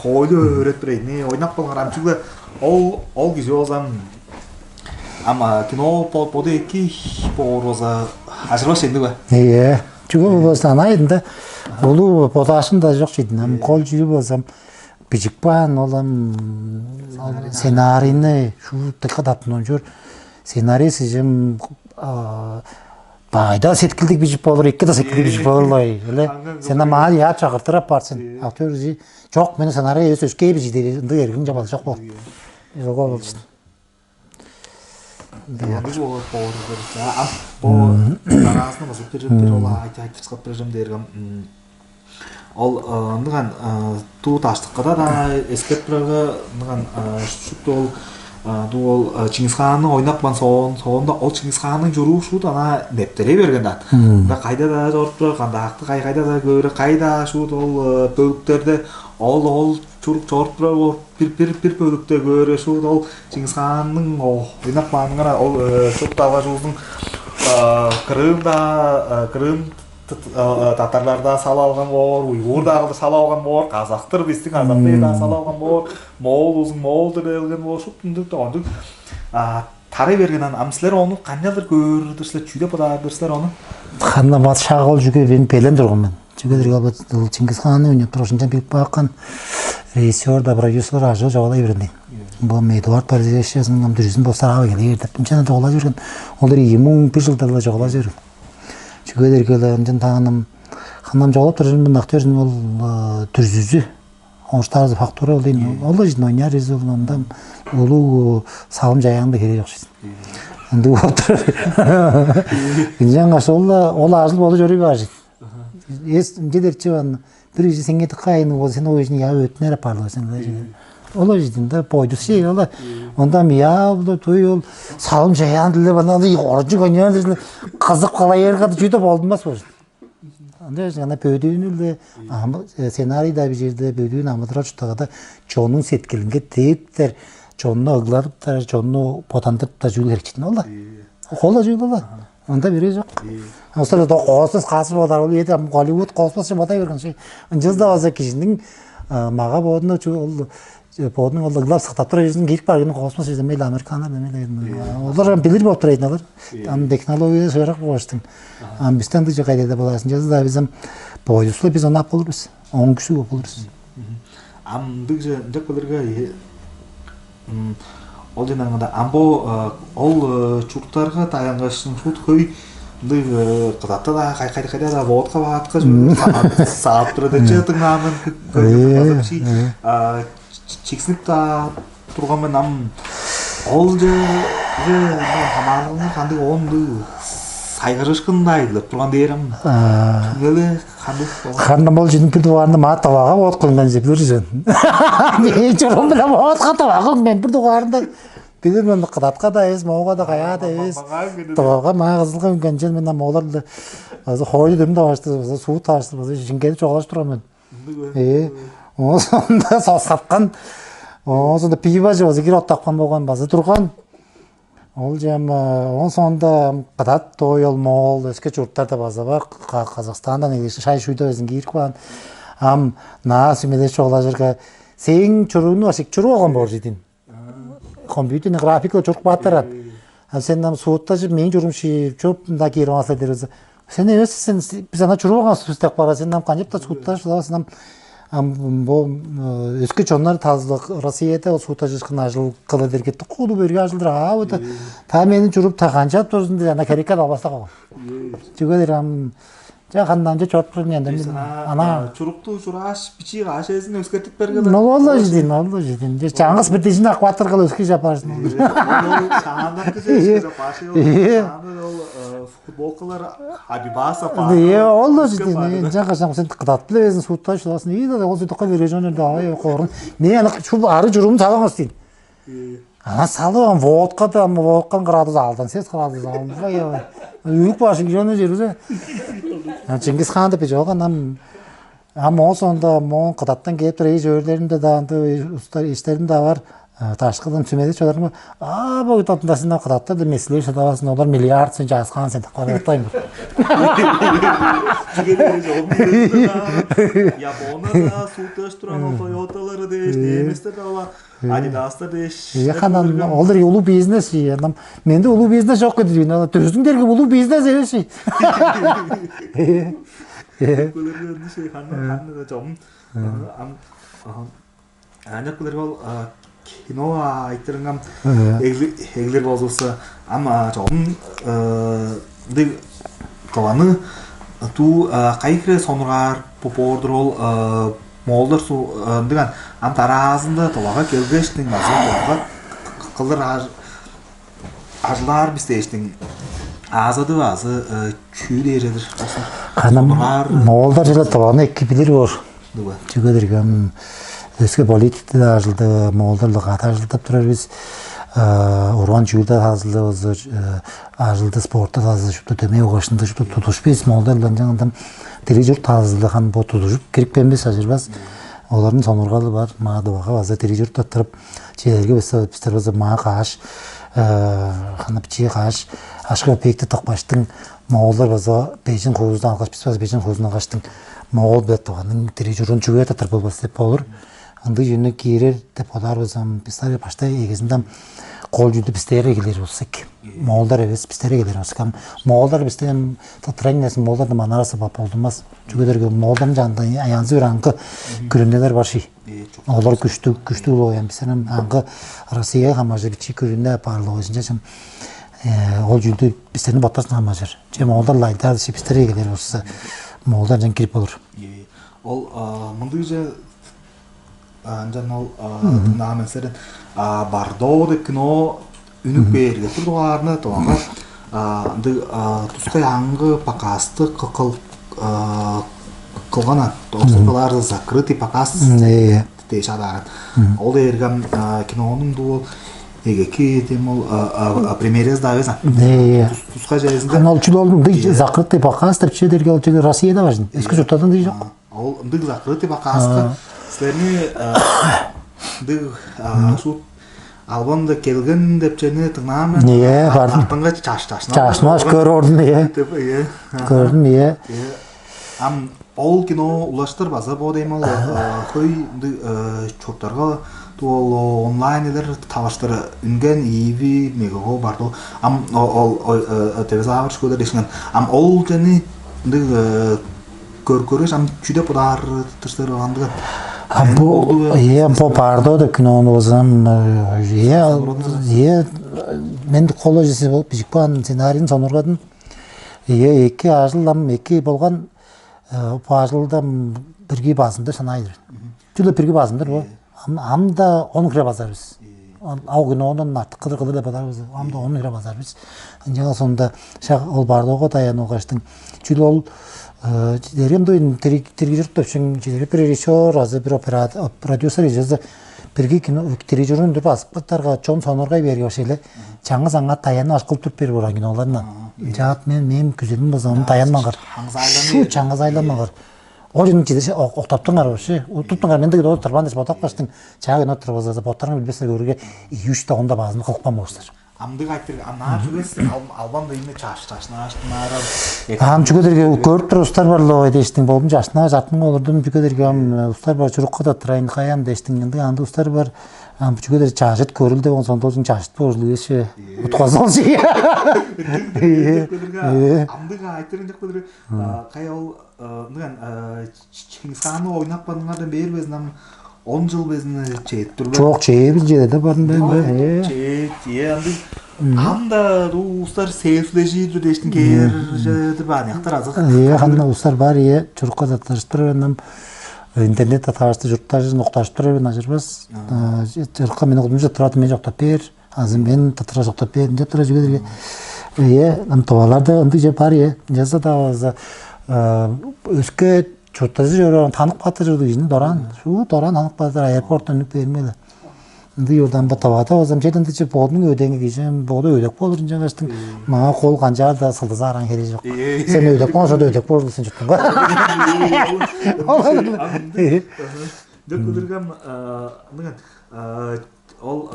хоойлу өөрөт бирейни ойнап болуңар, ам чүгле ол ол кижи болзам ам кино боду эки боор болза ажырбас эмниг бе? Ийе. Чүге болбас анаа эдинде улуу бодаашым да жок чейдин. Ам кол чүрү болсам бижик баан ол ам сценарийни шуу дыка таптынончур. Сценарий сижим баайда сеткилдик бижип болур, эки да сеткилдик бижип болурлай. Эле сен ам аа яап чагыртырап бар сен. Актер кижи жок мен сценарий эс өскей бижи деп ындыг эргиң жабал жок бол. Жок болчун. Андыг болот боор. А бо дараасына базып бир бир ол айта айтып чыгып бирежем дээрге ол ындыган туу даштыккада да эскеп турарга ындыган шупту ол дуу ол Чыңгыс хаанны ойнап каан соон соонда ол Чыңгыс хаанның чуруу шуут ана нептерей берген даан. Мында кайда да чоруп турар, кандакты кай кайда да көөрү кайда шуут ол бөлүктерде ол ол чурук чоруп турар боор. Бир бир бир бөлүктө көөрү шуут ол Чыңгыс хаанның ойнап кааныңар ол шуут алгажуузун Крымда Крым татарларда салып алган боор, уйгуурда кылдыр салып алган боор, казактыр бистиң казактыйда салып алган боор, моол узун моолдур элген боор, шуптундук доончук Харай берген ан, ам силер ону канчалдыр көөр-дүр силер, чүү деп бодаар-дыр силер ону? Ханна бат шак ол чүге мен белен турган мен. Чүге дирге ол Чингис хаанны ойноп турган шынчан билип бааккан режиссер да продюсерлер ажыл жогалай берген дейн. Бу Эдуард Борисовичтин ам дүрүзүн бостар ава келе деп. Ынчан жогалай берген. Олар ийи муң бир жылда да жогалай берген. Чүге дирге ынчан тааным ханнам жогалап туржун бу актер ол дүрзүзү Оштаазы фактура ол дейн. Ол да жин ойнаар резон ондан улуу салым жаяңда херек жок шин. Ындыг болуп турар. Ынчангаш ол ол ажыл болу жөрүй баар шин. Эс ынча дерчи бан бир үжү сеңге тыкка айны бол сен ол үжүн я өтүнер апарлар сен. Ол жидин да бойду сей ол. Ондан я ол туй ол салым жаян диле бана оржу көнян диле кызып калайырга чүйде болдунмас болчу. Анда жана бөдүүнү-ле сценарийда бир жерде бөдүүн амыдырал чурттагада чоннуң сеткилинге дээптер, чонну ыгладыптар, чонну бодандырыптар чүүл херекчитин ол-ла. Ол-ла чүүл ол-ла. Анда бере жок. Остар да космос касып бодар ол эде Голливуд космос деп бодай берген шей. Ынчызда база кижиниң мага бодуна чү- ол Бодунуң ол ыглап сактап тура жүрзүн кирип барган космос эземейле американнар немеле олар билир болуп турайын алар. Аны технология шыырак болуштуң. Ам бистен дыжы кайда боласын жазы да бизим боюслу биз онап болурбуз. Он күшү болуп болурбуз. Ам ындыгже ынчак билирге ол жана аңада ам бо ол чурттарга даянгаш шут хөй ындыг кыдатта да кайда да водка ваатка саап тура дече дыңнаамын. Чиксинип-даа турган мен ам ол же хамаарылгаңар кандыг оон сайгарышкын-даа айдылап турган дээр ам. Түңнели кандыг болган? Ханна ол жинин бир дугаарында маа тавага болот кылынган же билир сен. Мен чорум биле боотка тавагың мен бир дугаарында билир мен кыдатка да эвес, моога да каяа да эвес. Тавага маа кызылга үнген жер мен ам олар азы хойду дөм тавашты, азы суу тавашты, азы жиңгенип чогалаш турган мен. Ындыг бе? Э, оон соонда соксаткан, оон соонда пиво же база кирип оттапкан болган база турган. Ол же ам оон соонда кыдат дой ол моол өске чурттарда база бар Казахстандан эглеши шай шуйда безин киирип каан. Ам наа сүмелеш чогулажырга сээң чурууну башик чуруп алган боор жидин. Компьютерный графика чуруп кааттарат. А сен нам суутта жып мээң чурум шиир чоп мында киирип алса дер болза. Сен эмес сен биз ана чуруп алган сус деп кара сен нам канчап да суутта шылабас нам ам бо өске чоннар тазылык Россияда ол суутта жышкын ажыл кыла дерге тукуду берге ажылдыр аа вот та мени чуруп та канчап турзун деп ана керекке албастак ол. Чүге дер ам Жа хандан же чорпурун янда мин ана чурукту чурааш бичии кааш эзин өскертип берген. Ну ол да жидин, ол да жидин. Же чаңгыс бир дижин акватор кылып өскү жапарсын. Шаандакы жешке жапашы ол. Шаанды ол футболкалар Абибаса паа. Е, ол да жидин. Жа кашам сен кыдат биле безин суутта шуласын. И да ол суутка бережон элде авай корун. Мен аны шул ары журумун салаңыз дейм. Ана салып ам водкада ам водкан кырадыз алдан сес кырадыз алынга я. Үйүк башын кижону жеризе. Чингис хаан деп бижоган ам ам ол сонда моон кыдаттан кээп тур эжи өрлеринде да анда устар иштерин да бар. Ташкыдан сүмеде чоларым а бо тотунда сен кыдатта да месле шыдавасын олар миллиард сен жазган сен такой оттаймын. Японияда суутташ турган ол Тойоталары дээш, немистер да олар Адидастар дээш. Яхан олар улуу бизнес янам. Менде улуу бизнес жок кедир. Төзүң дерге улуу бизнес эвес. Көлөргө шей ханна ханна да жом. Ам ам Аняк билер бол кино айтырыңам эглер болзувусса ам жом ындыг Тованы туу кайы хире сонургаар бо- боор-дур ол моолдар су ындыган ам дараазында Товага келгештиң азы Товага кылыр ар- ажылаар бис дээштиң аазады базы чүү дээр чедир Ханам сонургаар моолдар жылы Тованы эки билир боор. Дуга. Чүге дирге ам өске политикте да ажылды моолдар-ла кады ажылдап турар бис. Урган чүүлдө тазылды болза ажылды спортта тазылды шупту дөмей угашында шупту тудушпес моолдар-ла ынчан ындам дириг чурт тазылды хан бо тудужуп кирипкен бис ажырбас. Олордун сонургалы бар. Мага дубага база дириг чурт таттырып чээлерге бисте база мага кааш хана бичии кааш ашка бекти токпаштың моолдар база бежин хуузун алгаш бис база бежин хуузун алгаштың моол биле тываның дириг чурун чүге таттыр болбас деп болур. Ындыг чүнү киирер деп бодаарбыз ам бистер баштай эгезинден кол чүүлдү бистерге келир болза эки. Моолдар эвес, бистерге келир болза эки. Ам моолдар бистен тыттырайн нерсин, моолдар да манарасы бап болдунмас. Чүге дээрге моолдарын чанында аянзы бир аңгы күрүнелер бар ший. Олар күштүг, күштүг улуг оян бистен аңгы Россияга хамажыр бичи күрүнө барлыгы ынча чым ол чүүлдү бистерни боттарсын хамажыр. Чем олдар лайдар ши бистерге келер болса, моолдар жан кирип болур. Ол мындыгже ынчан ол тыңнаан мен силерден Бардо деп кино үнүп бээрге тур дугаарны тоогаш ындыг тускай аңгы показты кыл кылган ан. Доостук кылаар закрытый показ Э, дээш адаан. Ол дээрге кинонуң дуу эгеки тем ол премьерез да эвес. Э, Тускай жайызында Ана ол чүл олдум дыг закрытый показ деп чедерге ол чеде Россияда бар. Эски журтадан дый жок. Ол ындыг закрытый показка силерни ындыг шут албан да келген деп чени тыңнаан мен. Э, бардым. Артынга чаш чашна. Чашмаш көр ордун э. Деп э. Көрдүм э. Ам ол кино улаштыр база бо дейм ал хөй ындыг чурттарга ол онлайн элер таваштыр үнген иви мегого барды. Ам ол девизавр школа дешинген. Ам ол жени ындыг көргөрүш ам чүдеп удаар тыштыр андыган. А бу е бу бардо деп кинону болсам е е мен колледжиси болуп бижик баан сценарийин сонургадым. Е эки ажыл ам эки болган бу ажылда бирги базында шанайдыр. Чүле бирги базындыр бу. Ам ам да он хире базарбыз. Ау кинонун артык кыдыр кылыр деп базарбыз. Ам да он хире базарбыз. Ынчанган сонда шак ол бардоого даянуугаштың чүл ол дерем дуйн тиргижирип топчуң чидирип бир режиссер азы бир оператор продюсер ижезе бирги кино тирижирин деп асып кыттарга чон соноргай берип ошеле чаңгыс аңа даянып ашкылып туруп берип оран киноларынан. Жаат мен мен күзелим болза ону даянмагар. Шу чаңгыс айланмагар. Ол жерден чедирсе октаптыңар вообще. Уттуптуңар мен деги доо турбан дээш бодап каштың. Чаа көн отуруп алза боттарың билбесилер көрүрге үч да онда баазын кылып калмагыштар. Амдыг айтыр анаа чүгес албан дыйны чаш чашнааш тынаарам. Ам чүге дерге көрүп тур устар бар ло дээштиң болдум чашнаа жаттың олурдум чүге дерге ам устар бар чурукка да тырайын каян дээштиң ынды андыг устар бар. Ам чүге дерге чажыт көрүлдү болгон сонда ужун чажыт болурлуг эше. Утказы болчу. Амдыг айтырын жок билир. Кай ол ындыган Чыңгызханны ойнап калыңардан бээр безин ам он жыл безин чээп тур бе? Чок, чээбил чеде барын бен бе? Чээп, ие андыг ам-да улустар селфилежир дээштин кээр чедир баан яктар азы. Ие ханна улустар бар, ие чурукка да тырыштыр ам интернетте тавашты журттажын окташып тур эбен ажырбас. Чырыкка мени кудумча турат мен жоктап бээр. Азы мен тытыра соктап бээрим деп тура чүге дирге. Ие, ам товаларда ындыг же бар ие. Жаза да база өске чурттажы чоруур танып каатыр чорду кижини дораан. Шуу дораан танып каатыр аэропорттан үнүп бермели. Ынды юрдан бу тавада болзам чет ынды че бодунуң өдеңи кижи боду өдөк болур ынчангачтың мага кол канчаар да сылдыза аран хере жок. Сен өдөк болсо да өдөк болур сен жуттуңга. Деп билиргем ындыган Ол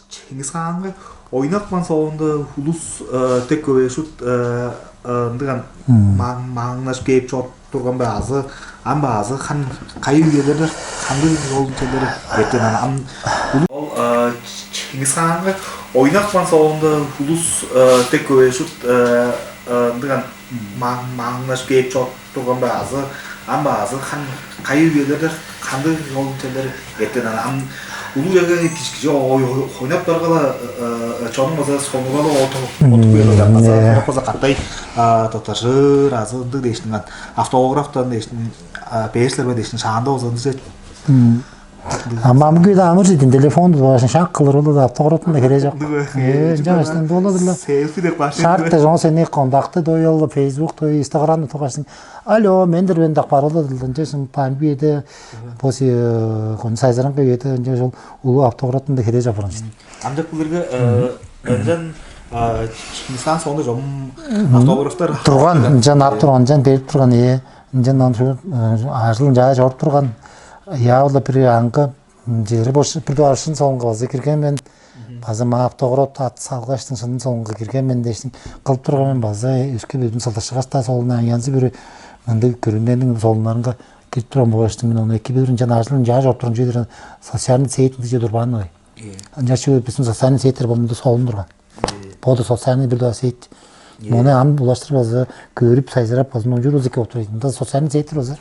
Чыңгыс хаанга ойнакман соонда улус дег көбей шут ындыган мааңнаш кээп чоруп турган бе азы ам бе азы хан кайы үелерде хандыг ол черлери эртен ана ам ол Чыңгыс хаанга ойнакман соонда улус дег көбей шут ындыган мааңнаш кээп чоруп турган бе азы ам бе азы хан кайы үелерде хандыг ол черлер эртен ана ам улуу чергени кижи ойнап баргала чонуң база сонугалы отуп берип база катай татажыр азы ындыг дээшиң автографтан дээшиң бээш силер бе дээшиң шаанда болза ындыг Амамгы да амыр жидин телефонду башын шак кылыр ол да автографтын да хере жок. Э, жаштан боло дыла. Селфи деп баш. Шарт да жон сени контакты доюл, Facebook дой, Instagram тугашсың. Алло, мендир мен дак бар ол да дылдан жесин памбиеде боси кон сайзыран кебеде жол улу автографтын да хере жапырын жидин. Амдык билирге ынчан Чыңгысхан соонда жом автографтар Турган, жан ап турган, жан берип турган, э. Ынчан ам шу ажыл ынчаа чоруп турган. Яавла бир аңгы жери бош бир дугаарышын соонга база кирген мен. База маа автограф ат салгаштың шынын соонга кирген мен дээштиң кылып турган мен база өске бөлүм сылдыршыгаш да солуна янзы бир ындыг көрүннерниң солуннарынга кирип турган болгаштың мен ону эки билир ынчан ажыл ынчаа чоруп турган чүве социальный сеть ынча турбаан ой. Ынча чүге биздин социальный сеттер болмуда солун турган. Боду социальный бир даа сеть. Мону ам булаштыр база көрүп сайзырап база номчур болза эки болуп турат. Мында социальный сеттер база.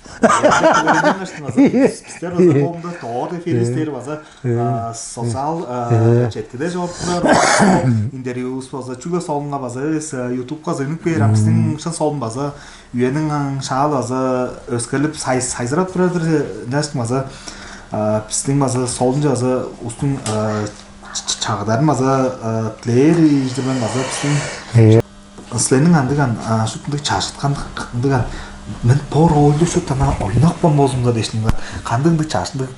Биздер база комда тоор эфиристер база социал четкиде жоруптулар. Интервьюбуз база чүгле солунга база эвес, ютубка зынып кээр. Биздин шын солун база үениң шаал база өскерлип сайзырап турар-дыр. Ынчаштың база биздин база солунча база устун чагыдарын база дилээр ийиждирмен база биздин силерниң андыган шут ындыг чажыткан ындыган мен бо ролду шут ана ойнапкан болзумза дээшниң кандыг ындыг чажык ындыг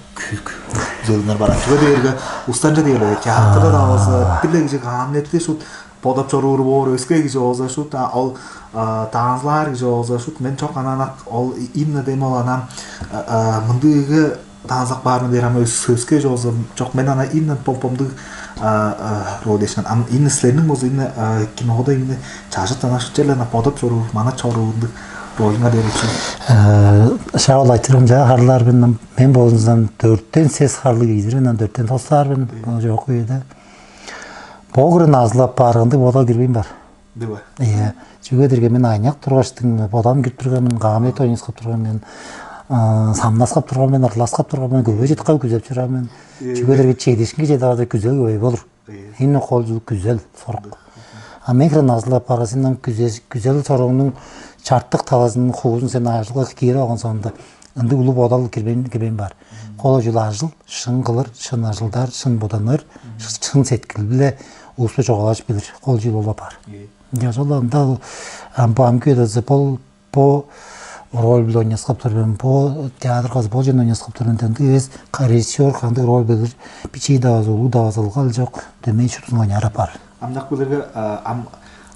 күзелиңер бар чүге дээрге устанча дээрге театрда да болза бир-ле кижи Гамлетти шут бодап чоруур боор өске кижи болза шут ол танцылаар кижи болза шут мен чок ананак ол именно дем ол анам мындыгы танцылап баармын дээр ама өске чоозу чок мен ана именно помдуг роль дешкен ам именно силерниң болза именно кинода именно чажыт ана шучеле ана бодап чоруур манап чоруур ындыг ролуңар дээр үчүн шаал айтырым жаа харлаар мен мен болзунзам дөрттен сес харлыг ийдир мен дөрттен тостаар мен жок үйде богры назылап бааргынды бодал кирбейм бар Дыва. Iya. Чүге дирге мен аняк тургаштың бодам кирип турган мен, гамлет ойнускап турган мен, самнаскап турган мен, ырласкап турган мен, көбө жеткап күзеп чурам мен. Чүге дирге чедишинге жетип ада күзел көбөй болур. Эми кол күзел сорок. А мен хрен азылап барасындан күзел сорогунуң чартык талазынын хуузун сен ажылга киирип алган соонда ындыг улуу бодал кирбейн кирбейн бар. Кол ужул ажыл, шын кылыр, шын ажылдар, шын буданыр, шын сеткил биле улуспу чугаалажып билир. Кол ужул ол бар. Жажаланда бу амгыдазы бол бо роль биле ойнаскап тур мен, бо театр каз бо жөн ойнаскап тур мен деп эвес режиссер кандыг роль билир, бичий даазы, улуу даазы ылгал жок, дөмей шутун ойнаар апаар. Амнак билерге ам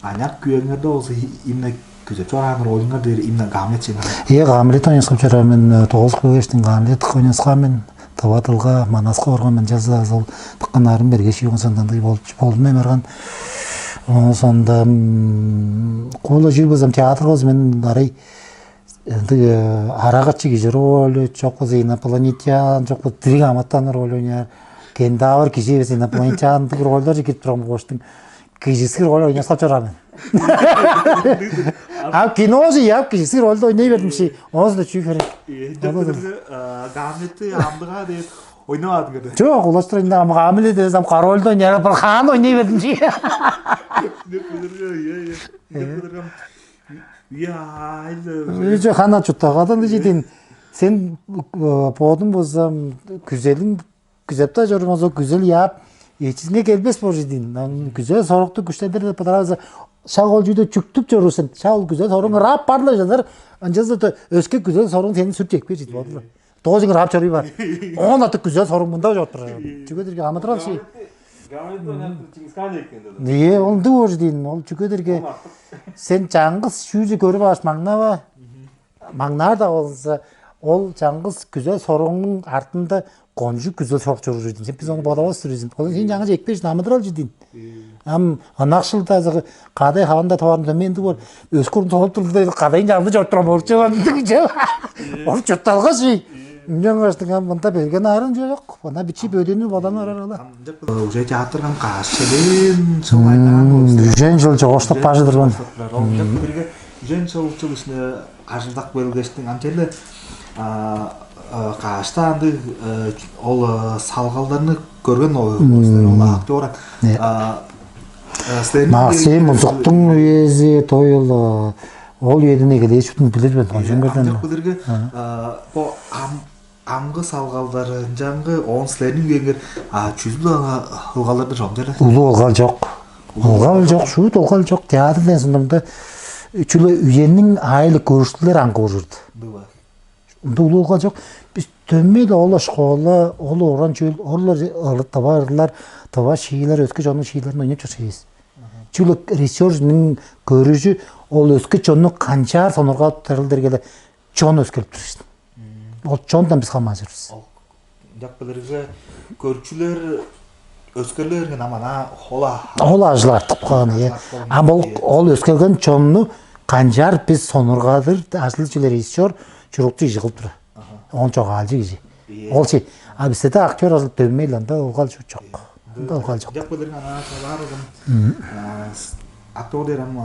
аняк күйеңерде болза имне күзеп чораан ролуңар дээр имне Гамлет чемер. Ие Гамлет ойнаскап чораан мен, тоос кылгештин Гамлет ойнаскаан мен, тыва тылга, манаска барган мен жазы даазы ол тыккан арын берге шиюгун сандандыг болчу болдум эмерган. Оон сонда кула жил болсам театр болза мен арай ындыг арагачы кижи роль, чок болза инопланетян, чок болза дириг аматтан роль ойнаар. Кендавр кижи эвес инопланетяндыг рольдар кирип турган болгаштың кижиски роль ойнап чораан мен. А кино же я кижиски рольду ойнай бердим чи. Оозу да чүү керек. Гамлетти амдыгаа деп ойнаваадың кеде. Жок, улаштыр инде ам Гамлет эвес ам корольду ойнай бердим чи. Деп билирге, ие, ие. Деп билирге. Үе айлы. Үже хана чуттагада ынды жидин. Сен бодуң болзам күзелиң күзеп-даа чорумазо күзел яап, эчизинге келбес боор жидин. Күзел сорукту күштедир деп быдарабыза шак ол чүйде чүктүп чоруур сен. Шак ол күзел соруң ыраап бар-ла чыдар. Ынчалза өске күзел соруң сени сүрт чекпээр жидип болду. Доозуң ыраап чоруй бар. Оон аты күзел соруң мында чоруп турар. Чүге дирге амыдырал ши. Гамлет ойнап Чингисхан эккен. Ие, ол ындыг боор жидин. Ол чүге дирге сен чаңгыс шүүжү көрүп алгаш маңнава. Маңнаар-даа болза, ол чаңгыс күзел соруңнуң артында кончуг күзел сорук чоруур ийдим. Сен биз ону бодавас-тыр ийдим. Ол сен жаңы чекпеш намыдырал чидин. Ам ынакшылдазы кадай хаванда таварында мен дуу өскүрүн толуп турду кадайын чалды чорттурам болчу ындыг же. Ол чуртталгаш үй. Үнжен каштың ам мында берген арын жок. Мына бичи бөдүүнү бодан арар ала. Уже театрган каш челен сылайнаган болуп. Үжен жыл жогоштук бажыдырган. Ол бирге үжен жыл жыл ишине ажылдак белгештиң ам черле каашта андыг ол салгалдарны көрген ол актер Максим Музуктуң үези тоюл ол үеден эгелээшиптин билир мен ошонгерден. Билирге бо ам аңгы салгалдары ынчангы оон силерниң үеңер чүзүл ылгалдарды жок деле. Улуу ылгал жок. Ылгал жок, шуут ылгал жок. Театрден сондомда чүле үениң аайлы көрүштүлер аңгы ужурду. Ында улуу ылгал жок. Биз дөмей-ле ол школа, ол уран чүүл, олар тыварлар, тыва шиилер, өске чоннуң шиилерин ойноп чуршуйбуз. Чүгле режиссерның көрүжү ол өске чонну канчаар сонургап тарыл дергеле чон өскелип тур. Ол чондан биз хамаажырбыз. Жак билерге көрчүлөр өскерлерин ам ана хола. Ол ажыл артып калган ие. Ам ол ол өскелген чонну канчаар биз сонургадыр ажыл жиле режиссер чурукту ижи кылып тура. Он чогаалчы кижи. Ол чи а бизде актер ажыл дөмей анда улгал жок. Ында ол калчык. Жап кылырың ана салаар ылым. Актор дээрем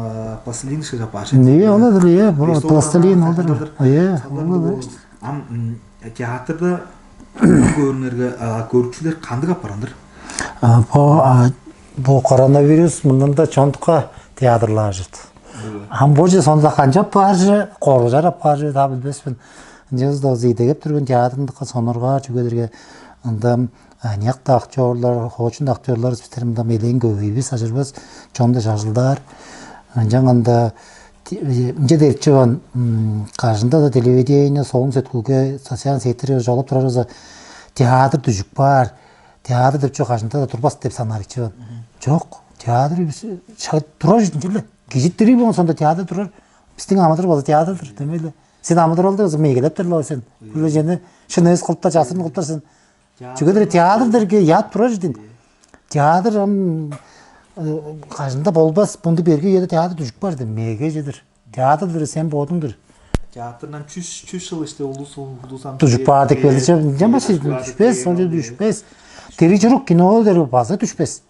пластилин шыгап баш. Не, ол да, е, пластилин ол да. Е, ол да. Ам театрда көрүнерге көрүкчүлер кандыг апарандыр? Бо бо коронавирус мындан да чондукка театрлаар чыт. Ам бо же сонда канчап баар же, коргужар апаар же, да билбеспин. Ынча да идегеп турган театрындыкка соноргаар чүгедерге ында аныяк-даа актерлар, хоочун актерлар бистер мында мелээн көбейбис, ажырбас, чонда шажылдаар. Ынчанганда ынча дээрчи бан кажында да телевидение, соон сеткүүлге, социал сеттерге жолап турарывыза театр дүжүп каар, театр деп чок кажында да турбас деп санаар ичи бан. Жок, театр турар чүдүн чүле. Кижиттири болгон сонда театр турар. Бистиң амыдыр база театрдыр, демек эле. Сен амыдыралды база мегелептер ла сен. Билежени шын эс кылыптар, жасырын кылыптар сен. Чүге дээрге театр дерге яап турар чүдүн. Театр ам кажында болбас, мынды берге үеде театр дүжүп барды. Меге жедир. Театр дыр сен бодуңдур. Театрдан чүс чүс жыл иште улус улус ам Дүжүп баар деп келди. Жамбас дүшпес, сонча дүшпес. Тери чурук кино дери база дүшпес.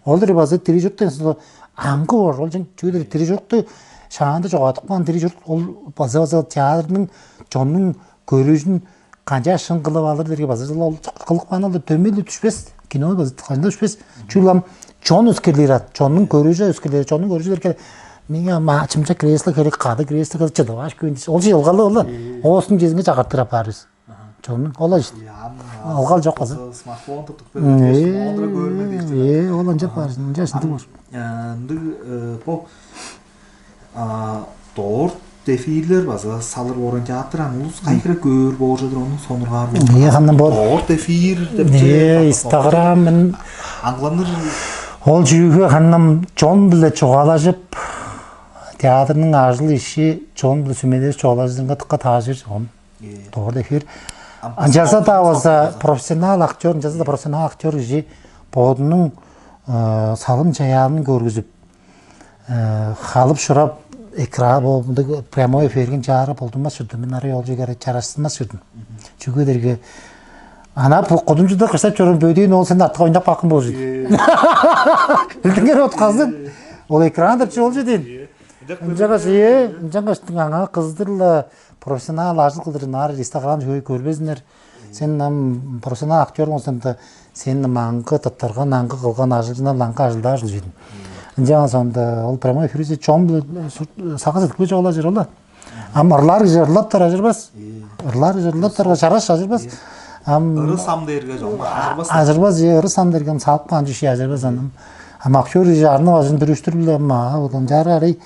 Ол дери база тери чуруктан аңгы боор ол жен. Чүге дери тери чурукту шаанда чогадып каан тери чурук ол база база театрның чоннуң көрүүжүн канча шын кылып алыр дерге база ол кылып каан ол дөмей эле түшпес. Кино база канча түшпес. Чүл ам чон өскерлир ат. Чоннуң көрүүжү өскерлир. Чоннуң көрүүжү дерге миңа ма чымча кресло керек, кады кресло керек чыдып аш күйүн. Ол же ылгалы ол. Оостун жезинге чагыртыр апаарбыз. Чоннуң ол аш. Ылгал жок база. Смартфон туттуп Э, берген. Ондура көрмөдү. Э, ол анча бар. Анча шынтык бар. Ындыг бо дорт эфирлер база салыр боорун театр аны улус кайгыра көөр бооржудур, ону сонургаар болур. Э, хандан бор. Дорт эфир деп Э, Instagram мен Аңланыр. Ол жүүгө ханнам чон биле чугаалажып, театрның ажыл иши чон биле сүмелеш чугаалажырынга тыкка таажыр чогум. Дорт эфир. Анчаса да болса профессионал актер, анчаса да профессионал актер кижи бодунуң салым чаяанын көргүзүп, халып шурап экран болду прямой эфирин чаары болдунмас жүрдүм. Мен арай ол жегер чарашсынмас жүрдүм. Чүгү дерге ана кудумчуда кыштап чорун бөдүүн ол сен артык ойнап баккын болчу. Билдиңер отказын. Ол экран деп чолчу дейн. Ынчангаш ие, ынчангаш аңаа кыздырла профессионал ажыл кылдырын аар Instagram жөө көрбезинер. Сен ам профессионал актер болсаң да сен маңгы тыттырган, аңгы кылган ажылчындан аңгы ажылдаар ужун. Ынчанган соонда ол прямой эфирде чон сага сеткиле чогула ажыр ола. Ам ырлар кижи ырлаптар ажырбас. Ырлар кижи ырлаптар чараш ажырбас. Ам Ыры сам дээрге жок. Ажырбас. Ажырбас же ыры сам дерген салып каан жиши ажырбас анын. Ам актер кижи арны бажын бүрүштүр биле ам одан жары арай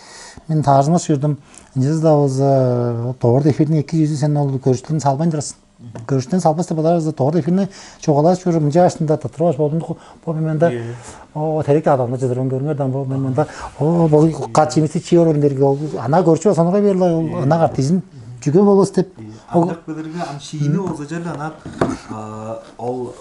мен таажынмас жүрдүм. Ынчызы да болза доор эфирдин эки жүзү сен ол көрүштүн салбайн турасың. Көрүштен салбас деп алар доор эфирни чугаалаш чүрүп мынча ашында тыттырып аш болдум бу мен мында о терек адамны чыдырып көрүңөр дан бу мен мында о бу кат чимиси чи орун дерге ол ана көрчү сонуга берла ол ана картизин жүгө болос деп Андак билирге ам шиини болза жерле ана ол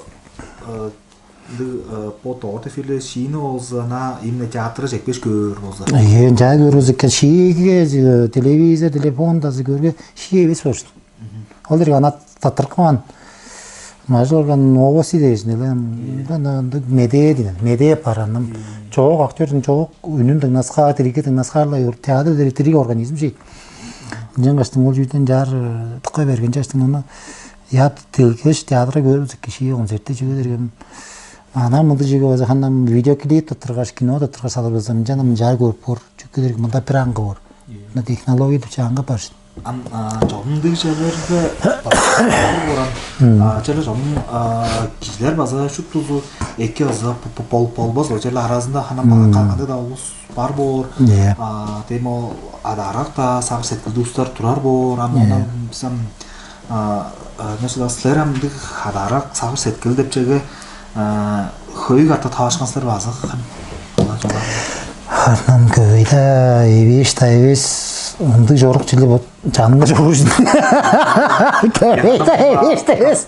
ындыг по доор эфирле шиини болза ана именно театрга жетпеш көөр болза Ие жай көрүз экен шииге телевизор телефон дазы көргө шии эвес болушту. Ол дерге ана таттырып каан. Мажор орган новости дээш неле ындыг медээ деген медээ бар анын чоок актёрдун чоок үнүн дыңнаскаар тирикке дыңнаскаарлай театр дери тирик организм ший. Ынчангаштың ол жүйден жаар тыкка берген жаштың ону яап делгеш театрга көрүп киши концертте жигелерген ана мынды жиге база хандан видеоклип тыттыргаш кино тыттыргаш салып ынчан жаар көрүп кор чүккү дерге мында бир аңгы бор. Мына технология деп чаанга бар. Ам чогумдуг черлерде черле чогум кижилер база шуптузу эки ызы болуп болбос ол черле аразында ханам кандай да улус бар боор. Дем ол адарак да сагыш сеткилдүү устар турар боор. Ам ондан бизем эмнече силер амдыг адарак сагыш сеткил деп чеге хөй катта таашкан силер база Арнам көбөйдө эвээш да эвес ындыг чорук чили бот жаныңга чогуужун. Көбөйдө эвээш да эвес.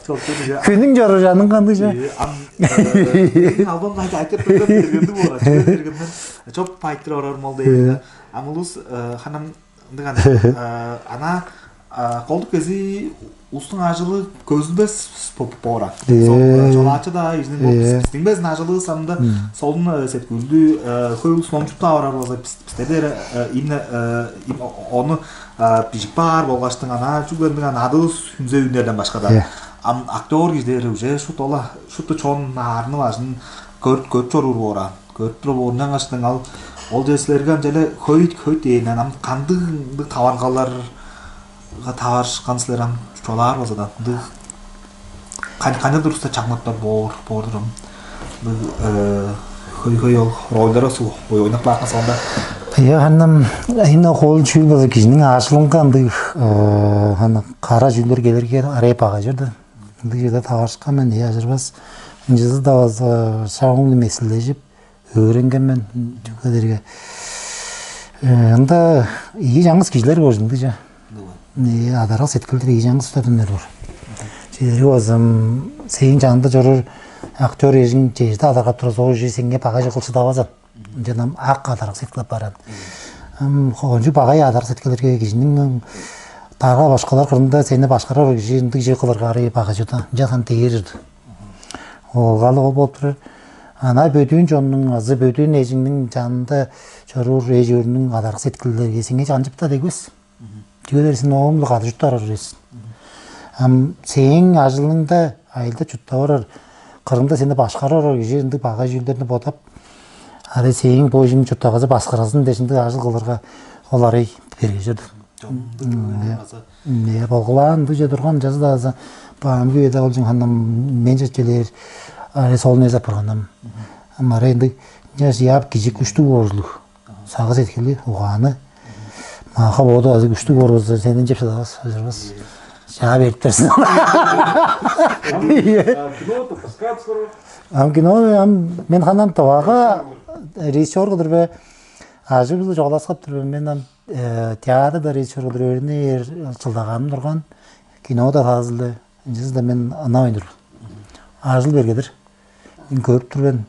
Күнүң чору жаныңга ындыг чо. Ам албан кайда айтып бергенди бора. Чөп айтыр орор мол дейм. Ам улус ханам ындыг ана Колдук кезии улустуң ажылы көзүлбес бооран. Сол чолаачы-даа изин, биздиң безин ажылывыс амда солун сеткүүлдү хөй улус номчуп-даа орар болза, бисте дээре имне ону бижип баар болгаштың, ана чүглендиң ана адывыс хүнзө үннерден башка-даа. Ам актер кижилери уже шут ола шупту чон наарны бажын көрүп көрүп чоруур бооран. Көрүп туруп оруннан каштың ал ол же силерге ам чеде хөйт хөйт дээннен ам кандыг ындыг таваргаларга таварышкан силер ам чугаалаар болза да ындыг кайда туруста чаңнап боор боор турам. Ындыг хөй хөй ол ролдары суу ойнап каапкан соонда. Ыя ханнам эйин ол чүүл болза кижиниң аажылынга ындыг хана кара чүүлдер келерге арай багажыр да. Ындыг чеде таварышкан мен ыя ажырбас. Ынчызы да болза шагымны месилдежип өөренген мен чүге дээрге ында ийи чаңгыс кижилер боор ындыгча. Адарга сеткилдер ийи чаңгыс устадыннар боор. Чедери болзам сээң чанында чоруур актер эжиң чежде адаргап турза ол же сеңге багажы кылчыдавазан. Ынчан ам ак адарга сеткилеп баран. Ам кончуг багай адарга сеткилерге кижиниң дарга башкалар кырында сени башкарар кижи ындыг же кылырга ары багажыда. Ынчан хан дээр. Олгалы ол болуп турар. Ана бөдүүн чоннуң азы бөдүүн эжиңниң чанында чоруур эжүүрүнүң адаргыс эткилдерге сеңээ чанчып-даа дегбес. Чүге дээрге сен оомлуг кады чурттап орар эвес. Ам сээң ажылыңда айылда чурттап орар, кырында сени башкарып орар кижи ындыг багай чүүлдерни бодап, ада сээң бо ижим чурттагызы башкаразын дээш ындыг ажыл кылырга ол арай бергежер. Чомдуг база Эмне болгулаан ындыже турган чазы-даа база баамгы үеде ол чың ханнам мен чечелээр арес ол не апарганнам. Ам арай ындыг чаш яап кижи күштүг боорулуг. Сагыс эткили, угааны. Маха боду азы күштүг боор болза сенден чеп садавас, ажырбас. Жаа берип берсин. Кино пускат скоро. Ам кино ам мен ханам тавага режиссер кылдыр бе. Ажы биле жогаласкап тур мен ам театрда режиссер кылдыр өөрүнү чылдаганым турган. Кинода таазылды. Ынчызы да мен ынавайн тур. Ажыл бергедир. Мен көрүп тур мен.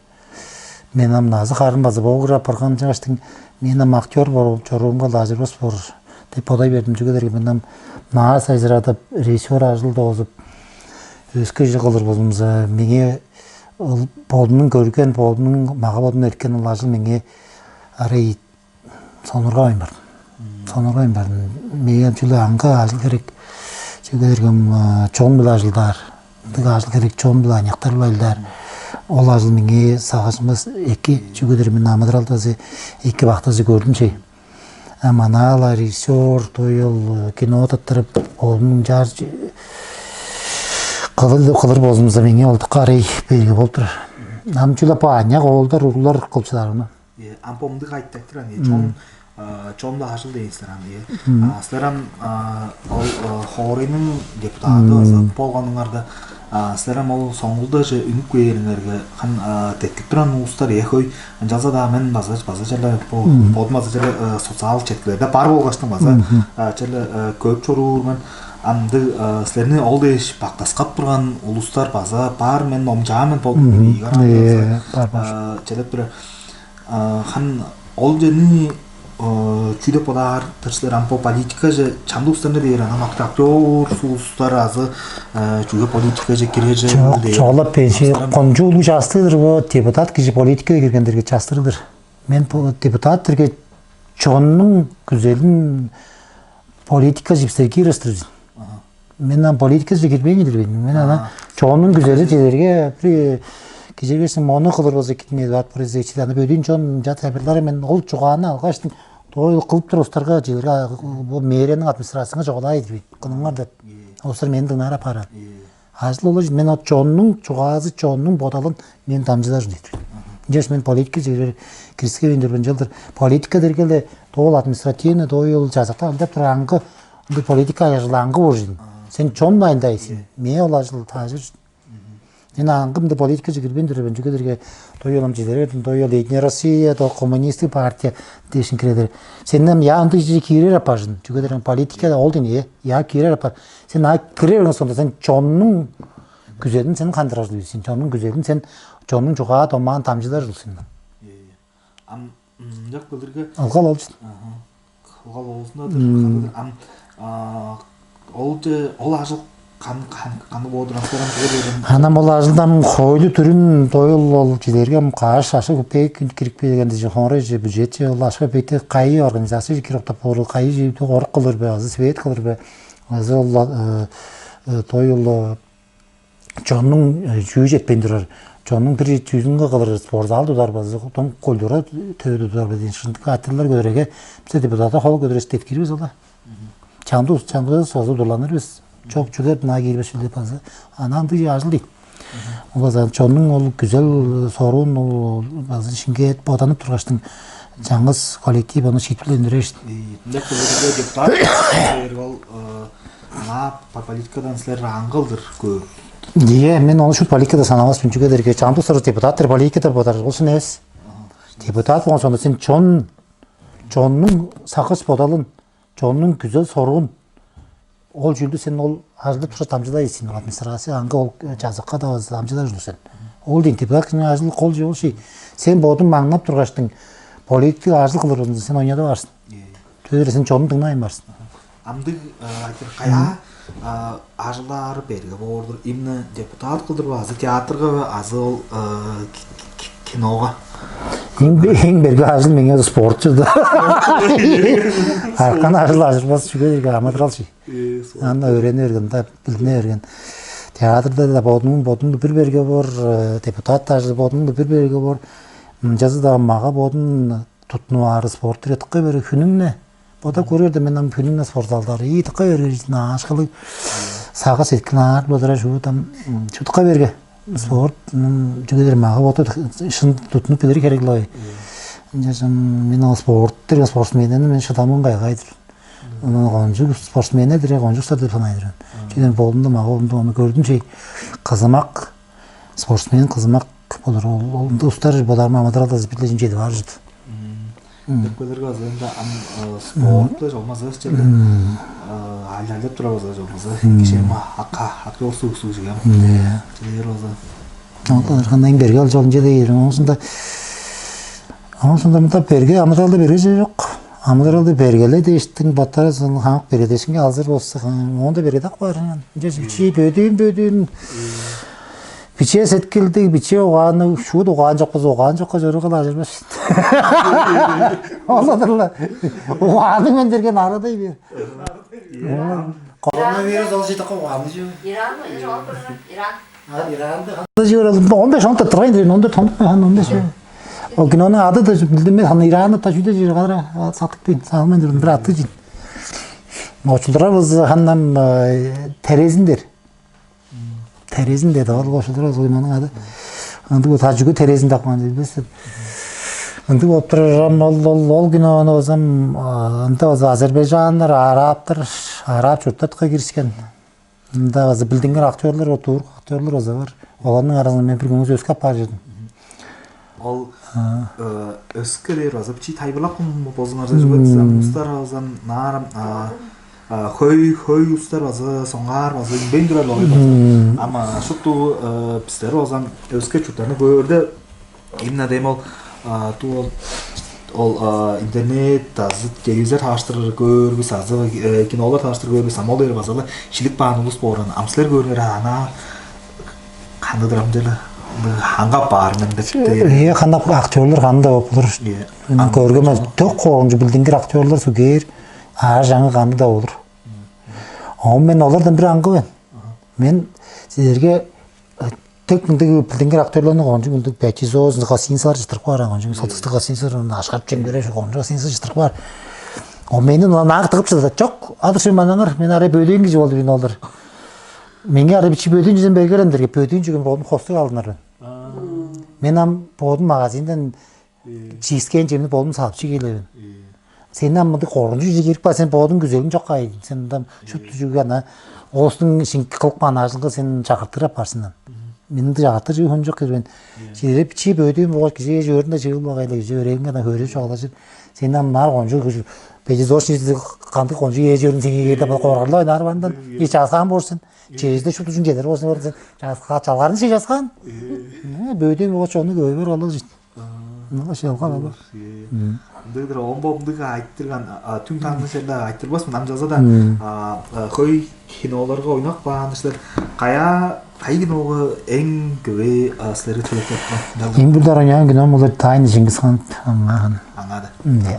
Мен ам назы харын база боогур апарган чыгаштың мен ам актер болуп чоруумга лажырбас боор деп бодай бердим. Чүге дээрге мен ам наа сайжырадып, режиссер ажыл доозуп, өске ижи кылыр болзумза, меңээ бодумнуң көрген, бодумнуң мага бодум эрткен ылажыл меңээ арай сонургавайн бардым. Сонургавайн бардым. Мээң чүле аңга ажыл керек. Чүге дээрге чон биле ажылдаар. Ындыг ажыл керек чон биле аныяктар биле ажылдаар. Ол ажыл меңээ сагышмас эки чүге дээрге мен амыдыралдазы эки бактазы көрдүм чей. А манаала режиссер тоюл кино таттырып оонун чаар кылыр кылыр болзумза меңээ олдукка арай берги болуп турар. Ам чүле бо аныяк оолдар уруулар кылчыларымы? Ам помдуг айтып айтыр ан чон чон-ла ажыл дейн силер ам ие. Силер ам ол хоорайның депутаты база болганыңарда силер ам ол соңгулдаже үнүп кээриңерге хан деткип туран улустар ие хөй. Ынчалза-даа мен база база черле бо бодум база черле социал четкилерде бар болгаштың база черле көрүп чоруур мен. Андыг силерни ол дээш бактаскап турган улустар база бар мен номчаан мен бодум Э, бар бар. Челеп тура хан ол жени чүү деп бодаар тырсылар ам по политика же чамдык устарында дээр анам актер суустар азы чүге политика же кирер же Чо- Чоолап пенсия кончу улуг частыыр бо депутат кижи политикага киргендерге частырылыр. Мен бу депутат дирге чоннуң күзелин политика жипсер кирестирбин. Мен ам политикаже кирбейн кидирбейн. Мен ана чоонун күзели чедерге бир кижи берсем, мону кылыр болза китмейди бат бир эчиде аны бөдүүн чон жат хабарлары мен ол чугааны алгаштың тойл кылып тур устарга жиберге бу мэрияның администрацияга жогалай дибейт. Кылыңар деп. Олсар мени дыңнаар апарат. Ажыл ол мен ол чоннуң чугаазы, чоннуң бодалын мен дамчылар дейт. Жеш мен политика жибер кирискевейн дөрбөн жылдыр политика дергеле тоол административный тойл жазакта алдап тур аңгы ындыг политика ажыл аңгы болжун. Сен чон майындайсың. Мен ол ажыл таажыр. Мен аңгымды политикаже кирбейн дөрбөн жүгедерге тоюлам жидербедим тоюл Единая Россия, то коммунистик партия дээшин киредер. Сенден я ындыг же кирер апажын. Жүгедерин политика ол ден е. Я кирер апар. Сен а кире берген сонда сен чоннуң күзелин сен кандырар сен. Чоннуң күзелин сен чоннуң чугаа домаан дамчылар сен. Ам жак билирге Алгал алчын. Кылгал оозунда ам а, Ол же ол ажыл кан кан каны болдур астарам чыгып берген. Анам ол ажылдан хойлу түрүн тоюл ол чилерге каш ашык бек кирип келген дижи хоңрайже бюджетче ол ашка бекте кайы организация кирип октап болур кайы жибди орук кылыр бе азы свет кылыр бе азы ол тоюл чоннуң чүү жетпейн турар чоннуң бир чүүзүнге кылыр спортзал тудар базы культура төбү тудар базы шындык аттылар көреге бизе депутатта хол көдүрүш теткирибиз ола. Чамдык чамдык созу дурланыр бис. Чок чүгет на киирбес деп базы. Ана андый ажыл дейт. Ол база чоннуң ол күзел соруун ол базы шинге боданып тургаштың жаңгыс коллектив ону шиитпилендирер. Мындай кылыгы депутат ол ана политикадан силер аңгылдыр көп. Дие мен ону шут политикада санавас мүнчүге дерге чамдык сору депутаттар политикада бодар болсун эвес. Депутат болгон соонда сен чон чоннуң сакыс бодалын чоннуң күзел соруун ол чүүлдү сен ол ажылдап тура дамчылай сен администрация аңгы ол жазыкка да дамчылай ужур сен. Ол дейн депутат кижиниң ажылы кол жол ший. Сен бодуң маңнап тургаштың политик ажыл кылыр болзуң сен ойнада барсың. Төдүр сен чонун дыңнайын барсың. Амдыг айтыр кая ажылдары берге боордур имне депутат кылдыр базы театрга азы ол кинога. Эң бе- эң берге ажыл меңе спортчу да. Аркан ажыл ажырбас чүге амадырал ший. Анда өөрене берген да билине берген. Театрда да бодуңун бодуңду бир берге бор депутат ажыл бодуңду бир берге бор. Ынчазы да мага бодун тутнуп аарыс боор тыка бере хүнүң-не бода көрөрдө мен ам хүнүң-не спортзалдары ийи тыка берге наашкылыг сагыш эткин аар быдыра шуут ам чутка берге спорт чүгедер мага бода шын тутнуп билир херек лой. Ынчажам мен ол спорт деген спортсменнерни мен шыдамын кайгайдыр. Онон кончуг спортсменнер дире кончуг устар деп санайдыр. Чеден болумду мага болумду ону көрдүм чей кызымак спортсмен кызымак болур ол устар боларым амыдыралда билежим чедип аар жыт. Деп көдөргө азырында ам спорт болмаса чеде айларлап тура болса болмаса киши ама акка акка болсу уксуу жигем. Чедер болса. Ол аркан эң берге ал жолун чеде ерин оңусунда оңусунда мында берге амыдыралда берге же жок. Амыдыралда бергеле дээштиң баттары хамык бергедешинге алзыр болса оонда бергедак бар. Че бөдүүн бөдүүн Биче сеткилдиг, биче угаанныг, шуут угаан чокпузу угаан чокка чорууга-ла ажырбас. Ол-ла-дыр-ла. Угаанныг мен дерген арадай бир. Коронавирус ол жыдыкка угаанныг чүве. Иран, Иран, Иран. А Иранда ханда жыыр алды. он беш он таттырган дирин, он дөрт тонук хан он беш. Ол кинону ады да билдим мен, хана Ираны та жүдө жыыр кадра сатып бин, салмай дирин бир аты жин. Очулдура быз ханнам терезиндер. Терезин деди ол кошулдур ол уйманың ады. Ындыг бо тажыгы терезин тапкан билбес деп. Ындыг болуп турар ол ол ол кинону болсам ында болза азербайджаннар арабтар араб чурттатка киришкен. Ында база билдингир актерлар бар, турк актерлар база бар. Оларның арасында мен бир көңүс өскап бар жүрдүм. Ол өскө дээр база бичи тайбылак болзуңар жок устар алзан наарам хөй хөй устар база соңгаар база үнбейн турар ой база. Ама шупту бистер болзан өскө чурттарны көөрдө имна дем ол ту ол ол интернет азы телевизор тааштырыр көөрбүс азы кинолор тааштырыр көөрбүс ама ол база шилик баан улус бооран ам силер көөрүңер ана кандыдыр ам деле хангап баарындан деп. Э ханап актерлар кандай болуп болур. Көргөмө ток коомчу билдингир актерлар сугер аар жаңы каны да болур. Оон мен олардан бир аңгы мен. Мен силерге тек мындыг билдингир актерларны кончуг мындыг пятизозный гостиницалар чыттырып каар кончуг сылдыстыг гостиницалар ашкап чемдере кончуг гостиницалар чыттырып каар. О мени наа тыгып чыдат жок адыр сен манаңар мен арай бөлейин кижи болду мен олар. Меңээ ары бичи бөдүүн чүзен бергерем дерге бөдүүн чүген болдум хостуг алдынар мен. Мен ам боодум магазинден чиискээн чемни болдум салып чигээлевин. Сен ам мындыг корунчу чиже кирип каар сен боодуң күзелиң чок кайын. Сен ам шупту чүгү ана оостуң ишин кылып каан ажылга сен чагыртыр апаар сен ам. Мен ынды чагыртыр чүгү хөнчок кирбен. Чире бичи бөдүүн болгаш кижи эже өөрүндө чыгыл багайлы кижи өрээңге ана хөөреп чугаалажып. Сен ам нар кончу күжү бежи зор шиизди кандык кончу эже өөрүн сеңээ кээрде бал коргарлап ойнаар баандан. Ие чааскаан боор сен. Чээзде шупту чүн чедер болзун көрдүн сен. Чааска чалгарын чей чааскаан. Бөөдей болгоч ону көй бер алыр жит. Ошелга алар. Ындыгдыр омбо ындыг айтырган түң таңны сен айтырбас мынам жаза да хөй киноларга ойнап каан силер кая кай киного эң көбөй силерге төлөп калган? Эң бир дараняан кином улар Тайны Чингисхан аңаа. Аңаа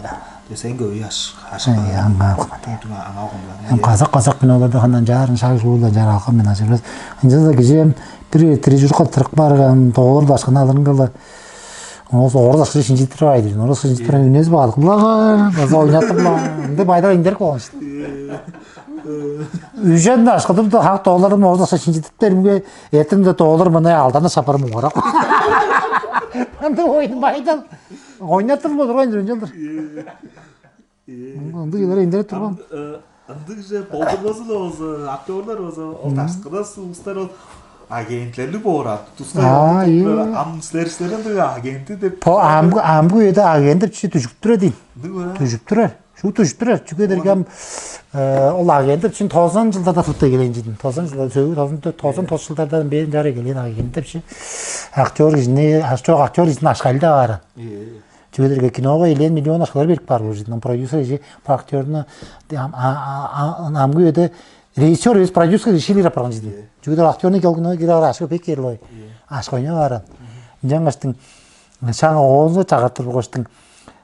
да. Сен көбөй аш аш аңаа. Түң аңаа калган. Казак казак киноларда хандан жаарын шаг жуулдан жар алган мен ажырбас. Ынча да кижи бир трижурка тырык барган доолар башканы алырын кылды. Оңус орус акча шинчиттирип ай дирин. Орус акча шинчиттирип үнези баалык. Булагар база ойнаттырма. Ынды байдал индерик болган. Үжен ашкыдым да хак долларым орус акча шинчиттирип беримге эртем да доллар мына алданы шапарым угарап. Ынды ойын байдал. Ойнаттырма турган жөн жылдыр. Ындыг жылар индерет турган. Ындыг же болдурбазы да болза, актерлар болза, ол ташкыда улустар ол агентлерлиг боор ат. Тускай Аа, ындыг иә. Ам силер силер ындыг агенти деп По амгы амгы үеде агент деп чи дүжүп турар дейм. Ындыг баар. Дүжүп турар. Шу дүжүп турар. Чүге дерге ам э, ол агент деп чин тозан жылдарда тутта келген жидим. Тозан жылдар сөөгү тозан тозан тос жылдардан бери жара келген агент деп чи актер кижини, актер актер кижини ашкалда бааран. Чүге дерге киного элээн миллион ашкалар берип бар уже. Продюсер же актёрну амгы өйдө режиссер эвес продюсер решили апарган жиди. Чүге дерге актёрну келгенге кире ашкы пек керлой. Ашкы ойнап баран. Жаңгаштың шаңа оозу чагартыр болгоштың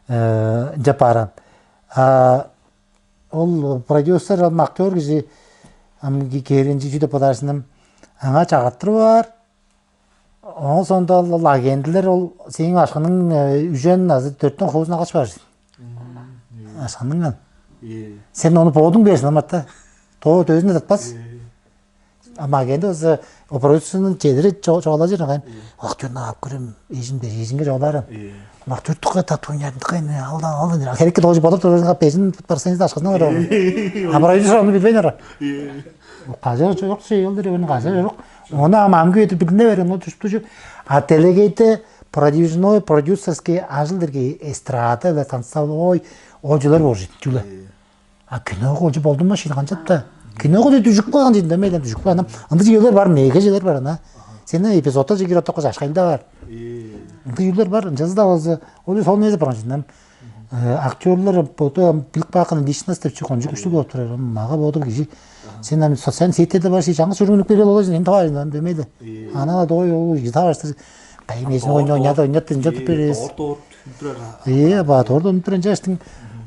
жап баран. А ол продюсер ал актёр кижи ам керинчи жүдө подаарсынам аңа чагартыр бар. Оон соонда ол агентилер ол сээң ашкының үжен азы төрттөн хуузун алгаш бар. Ашкыныңан. Сен ону боодуң берсин аматта. Тоо дөзүн татпас. Ама агенти болза операцияның чедири чоолажыр аган. Актёрну алып көрөм, эжим бер, эжиңге чоолаарым. Ма төрттүккө татуунярдыкка эми алдан алдан херекке должен болуп турган бежин барсаңыз да ашкасынан ороо. А продюсер ону билбейн ороо. Кажа жок сей ол деревен кажа жок. Оны ам амгы этип билине берем, ол түшүп тур. А делегейде продюсерный, продюсерский ажыл дерге эстрада ла танцевой ол жылар болур чүле. А киного ол болду ма шил канчап да. Киного да дүжүп калган жинде мейлен дүжүп калган. Ынды жылар бар, меге жылар бар ана. Сени эпизодта жигир отокко жашкайында бар. Ынды жылар бар, жазы да болза, ол сол не деп барган жинде. Актерлар боду билип каапкан личность деп чи кончуг күчтүг болуп турар. Мага боду кижи сен ам социальный сетьтерде бар ши жаңы сүрүнүп келген боло сен тавар демейди. Ана да дой ол жита баштыр. Кайын эсин ойна ойнады ойнады жатып беребиз. Ие ба торда үнүп туран жаштың.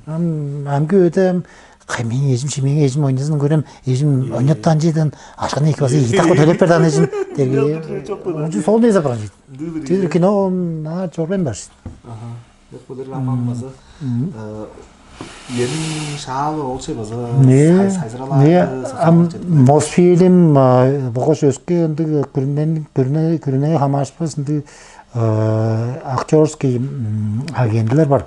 Амгы өйдө кай мени эжим ши мени эжим ойнасын көрөм, эжим ойнаттан жейден ашканы эки база эки такы төлөп берди аны эжим. Дерге. Ончу сол не забран жейди. Тедир кино на чорбен бар. Ага. База. Эниң шаалы олче база. Не? Не? Ам Мосфильм богош өскө ындыг күрүнен күрүнө күрүнө хамаашпас ындыг актерский агентлер бар.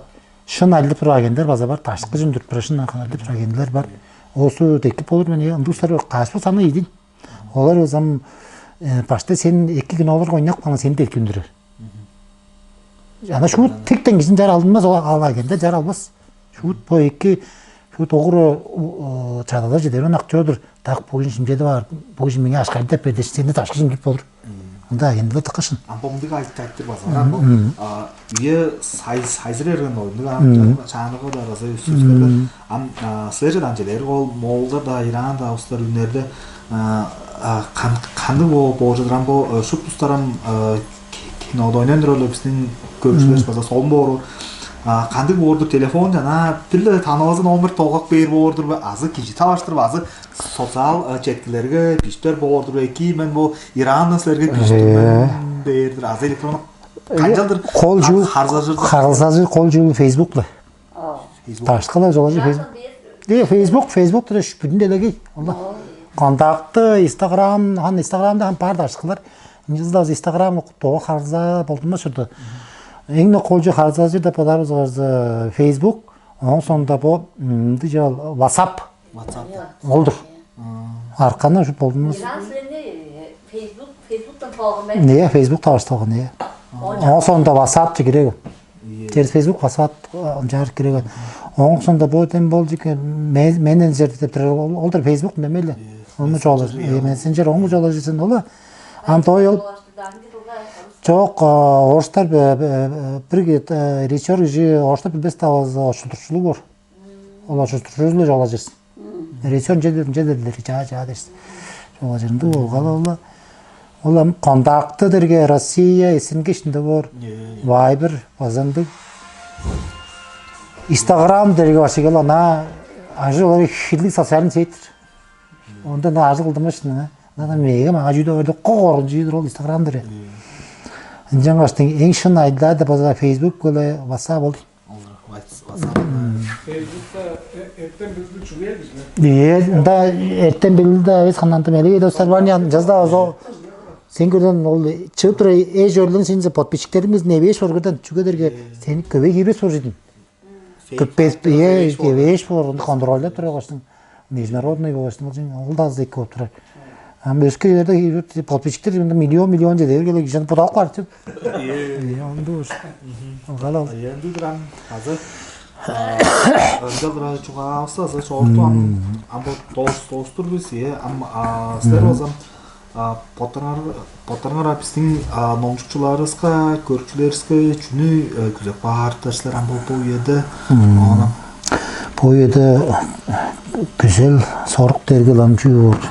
Шын айлып тур агентлер база бар. Ташкы жүндүрүп тур шын айлып тур агентлер бар. Осу текип болур мен ындыг устар каспы саны ийдин. Олар узам башта сен эки кинолар ойнап калган сени делкиндирер. Ана шуут тиктен кижин жар алдынмас ол ала келди жар албас. Шуут бо эки шуут огур чадалар жедер он актёрдур. Так бу кижин шимчеди бар. Бу кижин меңе ашкайды деп берди. Сени ташкы жимчип болур. Ында агенде тыкышын. Амбомдуг айтты айтты база. Бу үйе сайзыр эрген ойнуг ам чааныгы да база өсүрүлөр. Ам силер жадан желер ол Моолдар да, Иран да, устар үннерде каны бо боожадыран бо шуп тустарам кинода ойнандыр ол биздин көбүшүлөр база солун боору. Кандыг боорду телефон жана бир-ле тааныбазын он бир толгак бээр боордур бе азы кижи талаштырып азы социал четкилерге биштер боордур бе эки мен бу Ирандан силерге биштим бээрдир азы электрондук канчалдыр кол жуу харзажыр харылсажыр кол жуу Facebook-ла. Башкалар жолажы Facebook. Э, Facebook, Facebook-та бүтүн делегей. Алла. Контакты, Instagram, хан Instagram-да хан бар дашкылар. Ынчызда Instagram тоого харза болдунмас үрдү. Эң колчу харзажыр деп бодаарыбыз барза Facebook, оң соонда бу мынды жол WhatsApp. WhatsApp. Олдур. Арканы ушу болдунмас. Иран силерни Facebook, Facebook-тан тоогун бе? Не, Facebook тавышталган, не. Оң соонда WhatsApp жигирек. Через Facebook WhatsApp жарык киреген. Оң соонда бу тем болчу менеджер деп турар. Олдур Facebook демели. Ону жолу. Мессенджер ону жолу жесен ола. Ам той ол Чок, орустар бир режиссер кижи орустар билбес-даа болза, очулдурчулуг боор. Ол очулдурчулуг-ла чугаалажырсың. Режиссер ынча дедир, ынча дедир, чаа, чаа дерсиң. Чугаалажыр. Ындыг болгалы ол. Ол ам контакты дээрге Россия, СНГ иштинде боор. Вайбер база ындыг. Инстаграм дээрге башкы ол ана ажы олар хирлиг социальный сеть-тир. Онда ана ажы кылдымаш ана. Ана меге мага чүү дээрде кок орун чүү-дүр ол Инстаграм дээрге. Ынчангаш эң шын айдылаар деп база Facebook-биле, WhatsApp болду. Ол WhatsApp. Фейсбукта эртен билдил чүвел бизде. Ие, ында эртен билдилде эвес хананды мелеге достар бар ян жазда озо. Сен көрдөн ол чыып тура эш өрлүн сензе подписчиктеримиз не беш бор көрдөн чүге дерге сени көбей кирбес бор жидин. Көппес ие беш бор контрольдап тура каштың. Международный болуштың ол да аз эки болуп турар. Ам өске жерде подписчиктер миллион миллион жеде келе кижи будалып каар деп. Ие онду. Алгала. Ие онду туран азы. Ында кыра чугаавысы азы чогурту ам ам бо доос доостур бис ие ам силер болзам боттарыңар боттарыңар биздин номчукчуларыбызга көрүкчүлерибизге чүнү күзеп баарыптар силер ам бо бу үеде ону бу үеде күзел сорук дерги ам чүү боор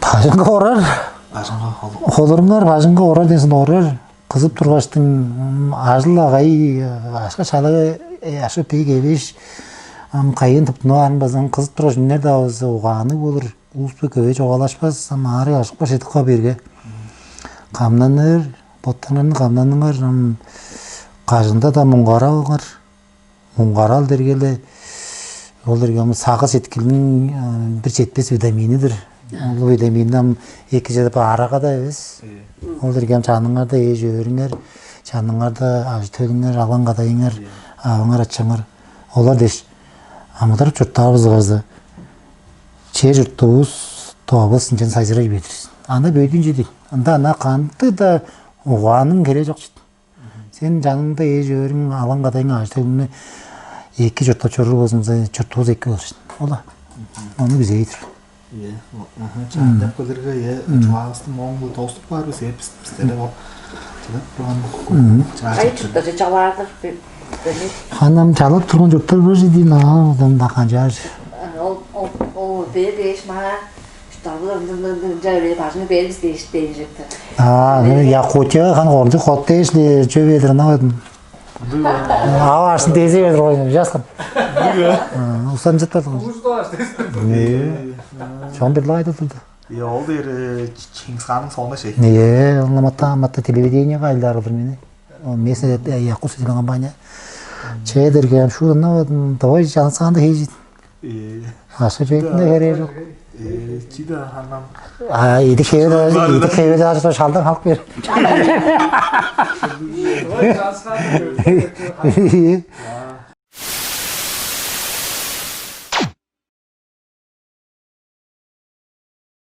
бажыңга орар бажыңга холуруңар бажыңга орар дезин орар кызып тургаштың ажыл агай ашка шалага ашка бий кебеш ам кайын тыптынып арын базан кызып тургаш үннер да база угаанныг болур улуспу көбей чугаалашпас ам аарыг ашыкпаш эдип каа берге камнаныр боттанырны камнаныңар ам кажында да муңгарап алыңар муңгарал дергеле ол дерге сагыш сеткилдин бир жетпес витаминидир. Ол витаминни ам эки чедип арага да эвес. Ол дерге ам чаныңарда эш өөрүңер, чаныңарда ажы төлүңер, алан кадайыңар, аваңар ачаңар. Олар деш амыдырып чурттаарыбызга чер чуртувус, тообус ынчан сайжырай бээр. Анда бөдүн чедир. Ында ана кандыг да угаанның керээ жок чит. Сен жаныңда эш өөрүң, алан кадайың ажы-төлүңнү эки чурттап чоруур болзуңза, чуртувус эки болур. Ола. Ону күзей-дир. Иә, аха, чаандап келерге, иә, чугаагыстың моңгу тооступ каар бис, эпис бистере ол. Чыдап турган. Ай чурттажы чалаадыр. Ханам чалап турган чурттар бар жидин аа, одан да канчаар. Ол ол ол бе беш маа Ынча бажыңы бербис дээш дээжиптер. А, Якутия хан орду хот дээшли чөбедир навадын. Ава ашын дезе бердир койдум, жаскын. Устан жытпадым. Чон бир лайда турду. Я ол дер Чингисханның соңуна шей. Не, онна матта матта телевидениеге айлар олар мени. Местный якутский компания. Чедерге шуурна давай жанысханды хейжит. Аша чөйкүнде херээ жок. Чида ханам. А иди хеве иди хеве даже шалдан халк бер.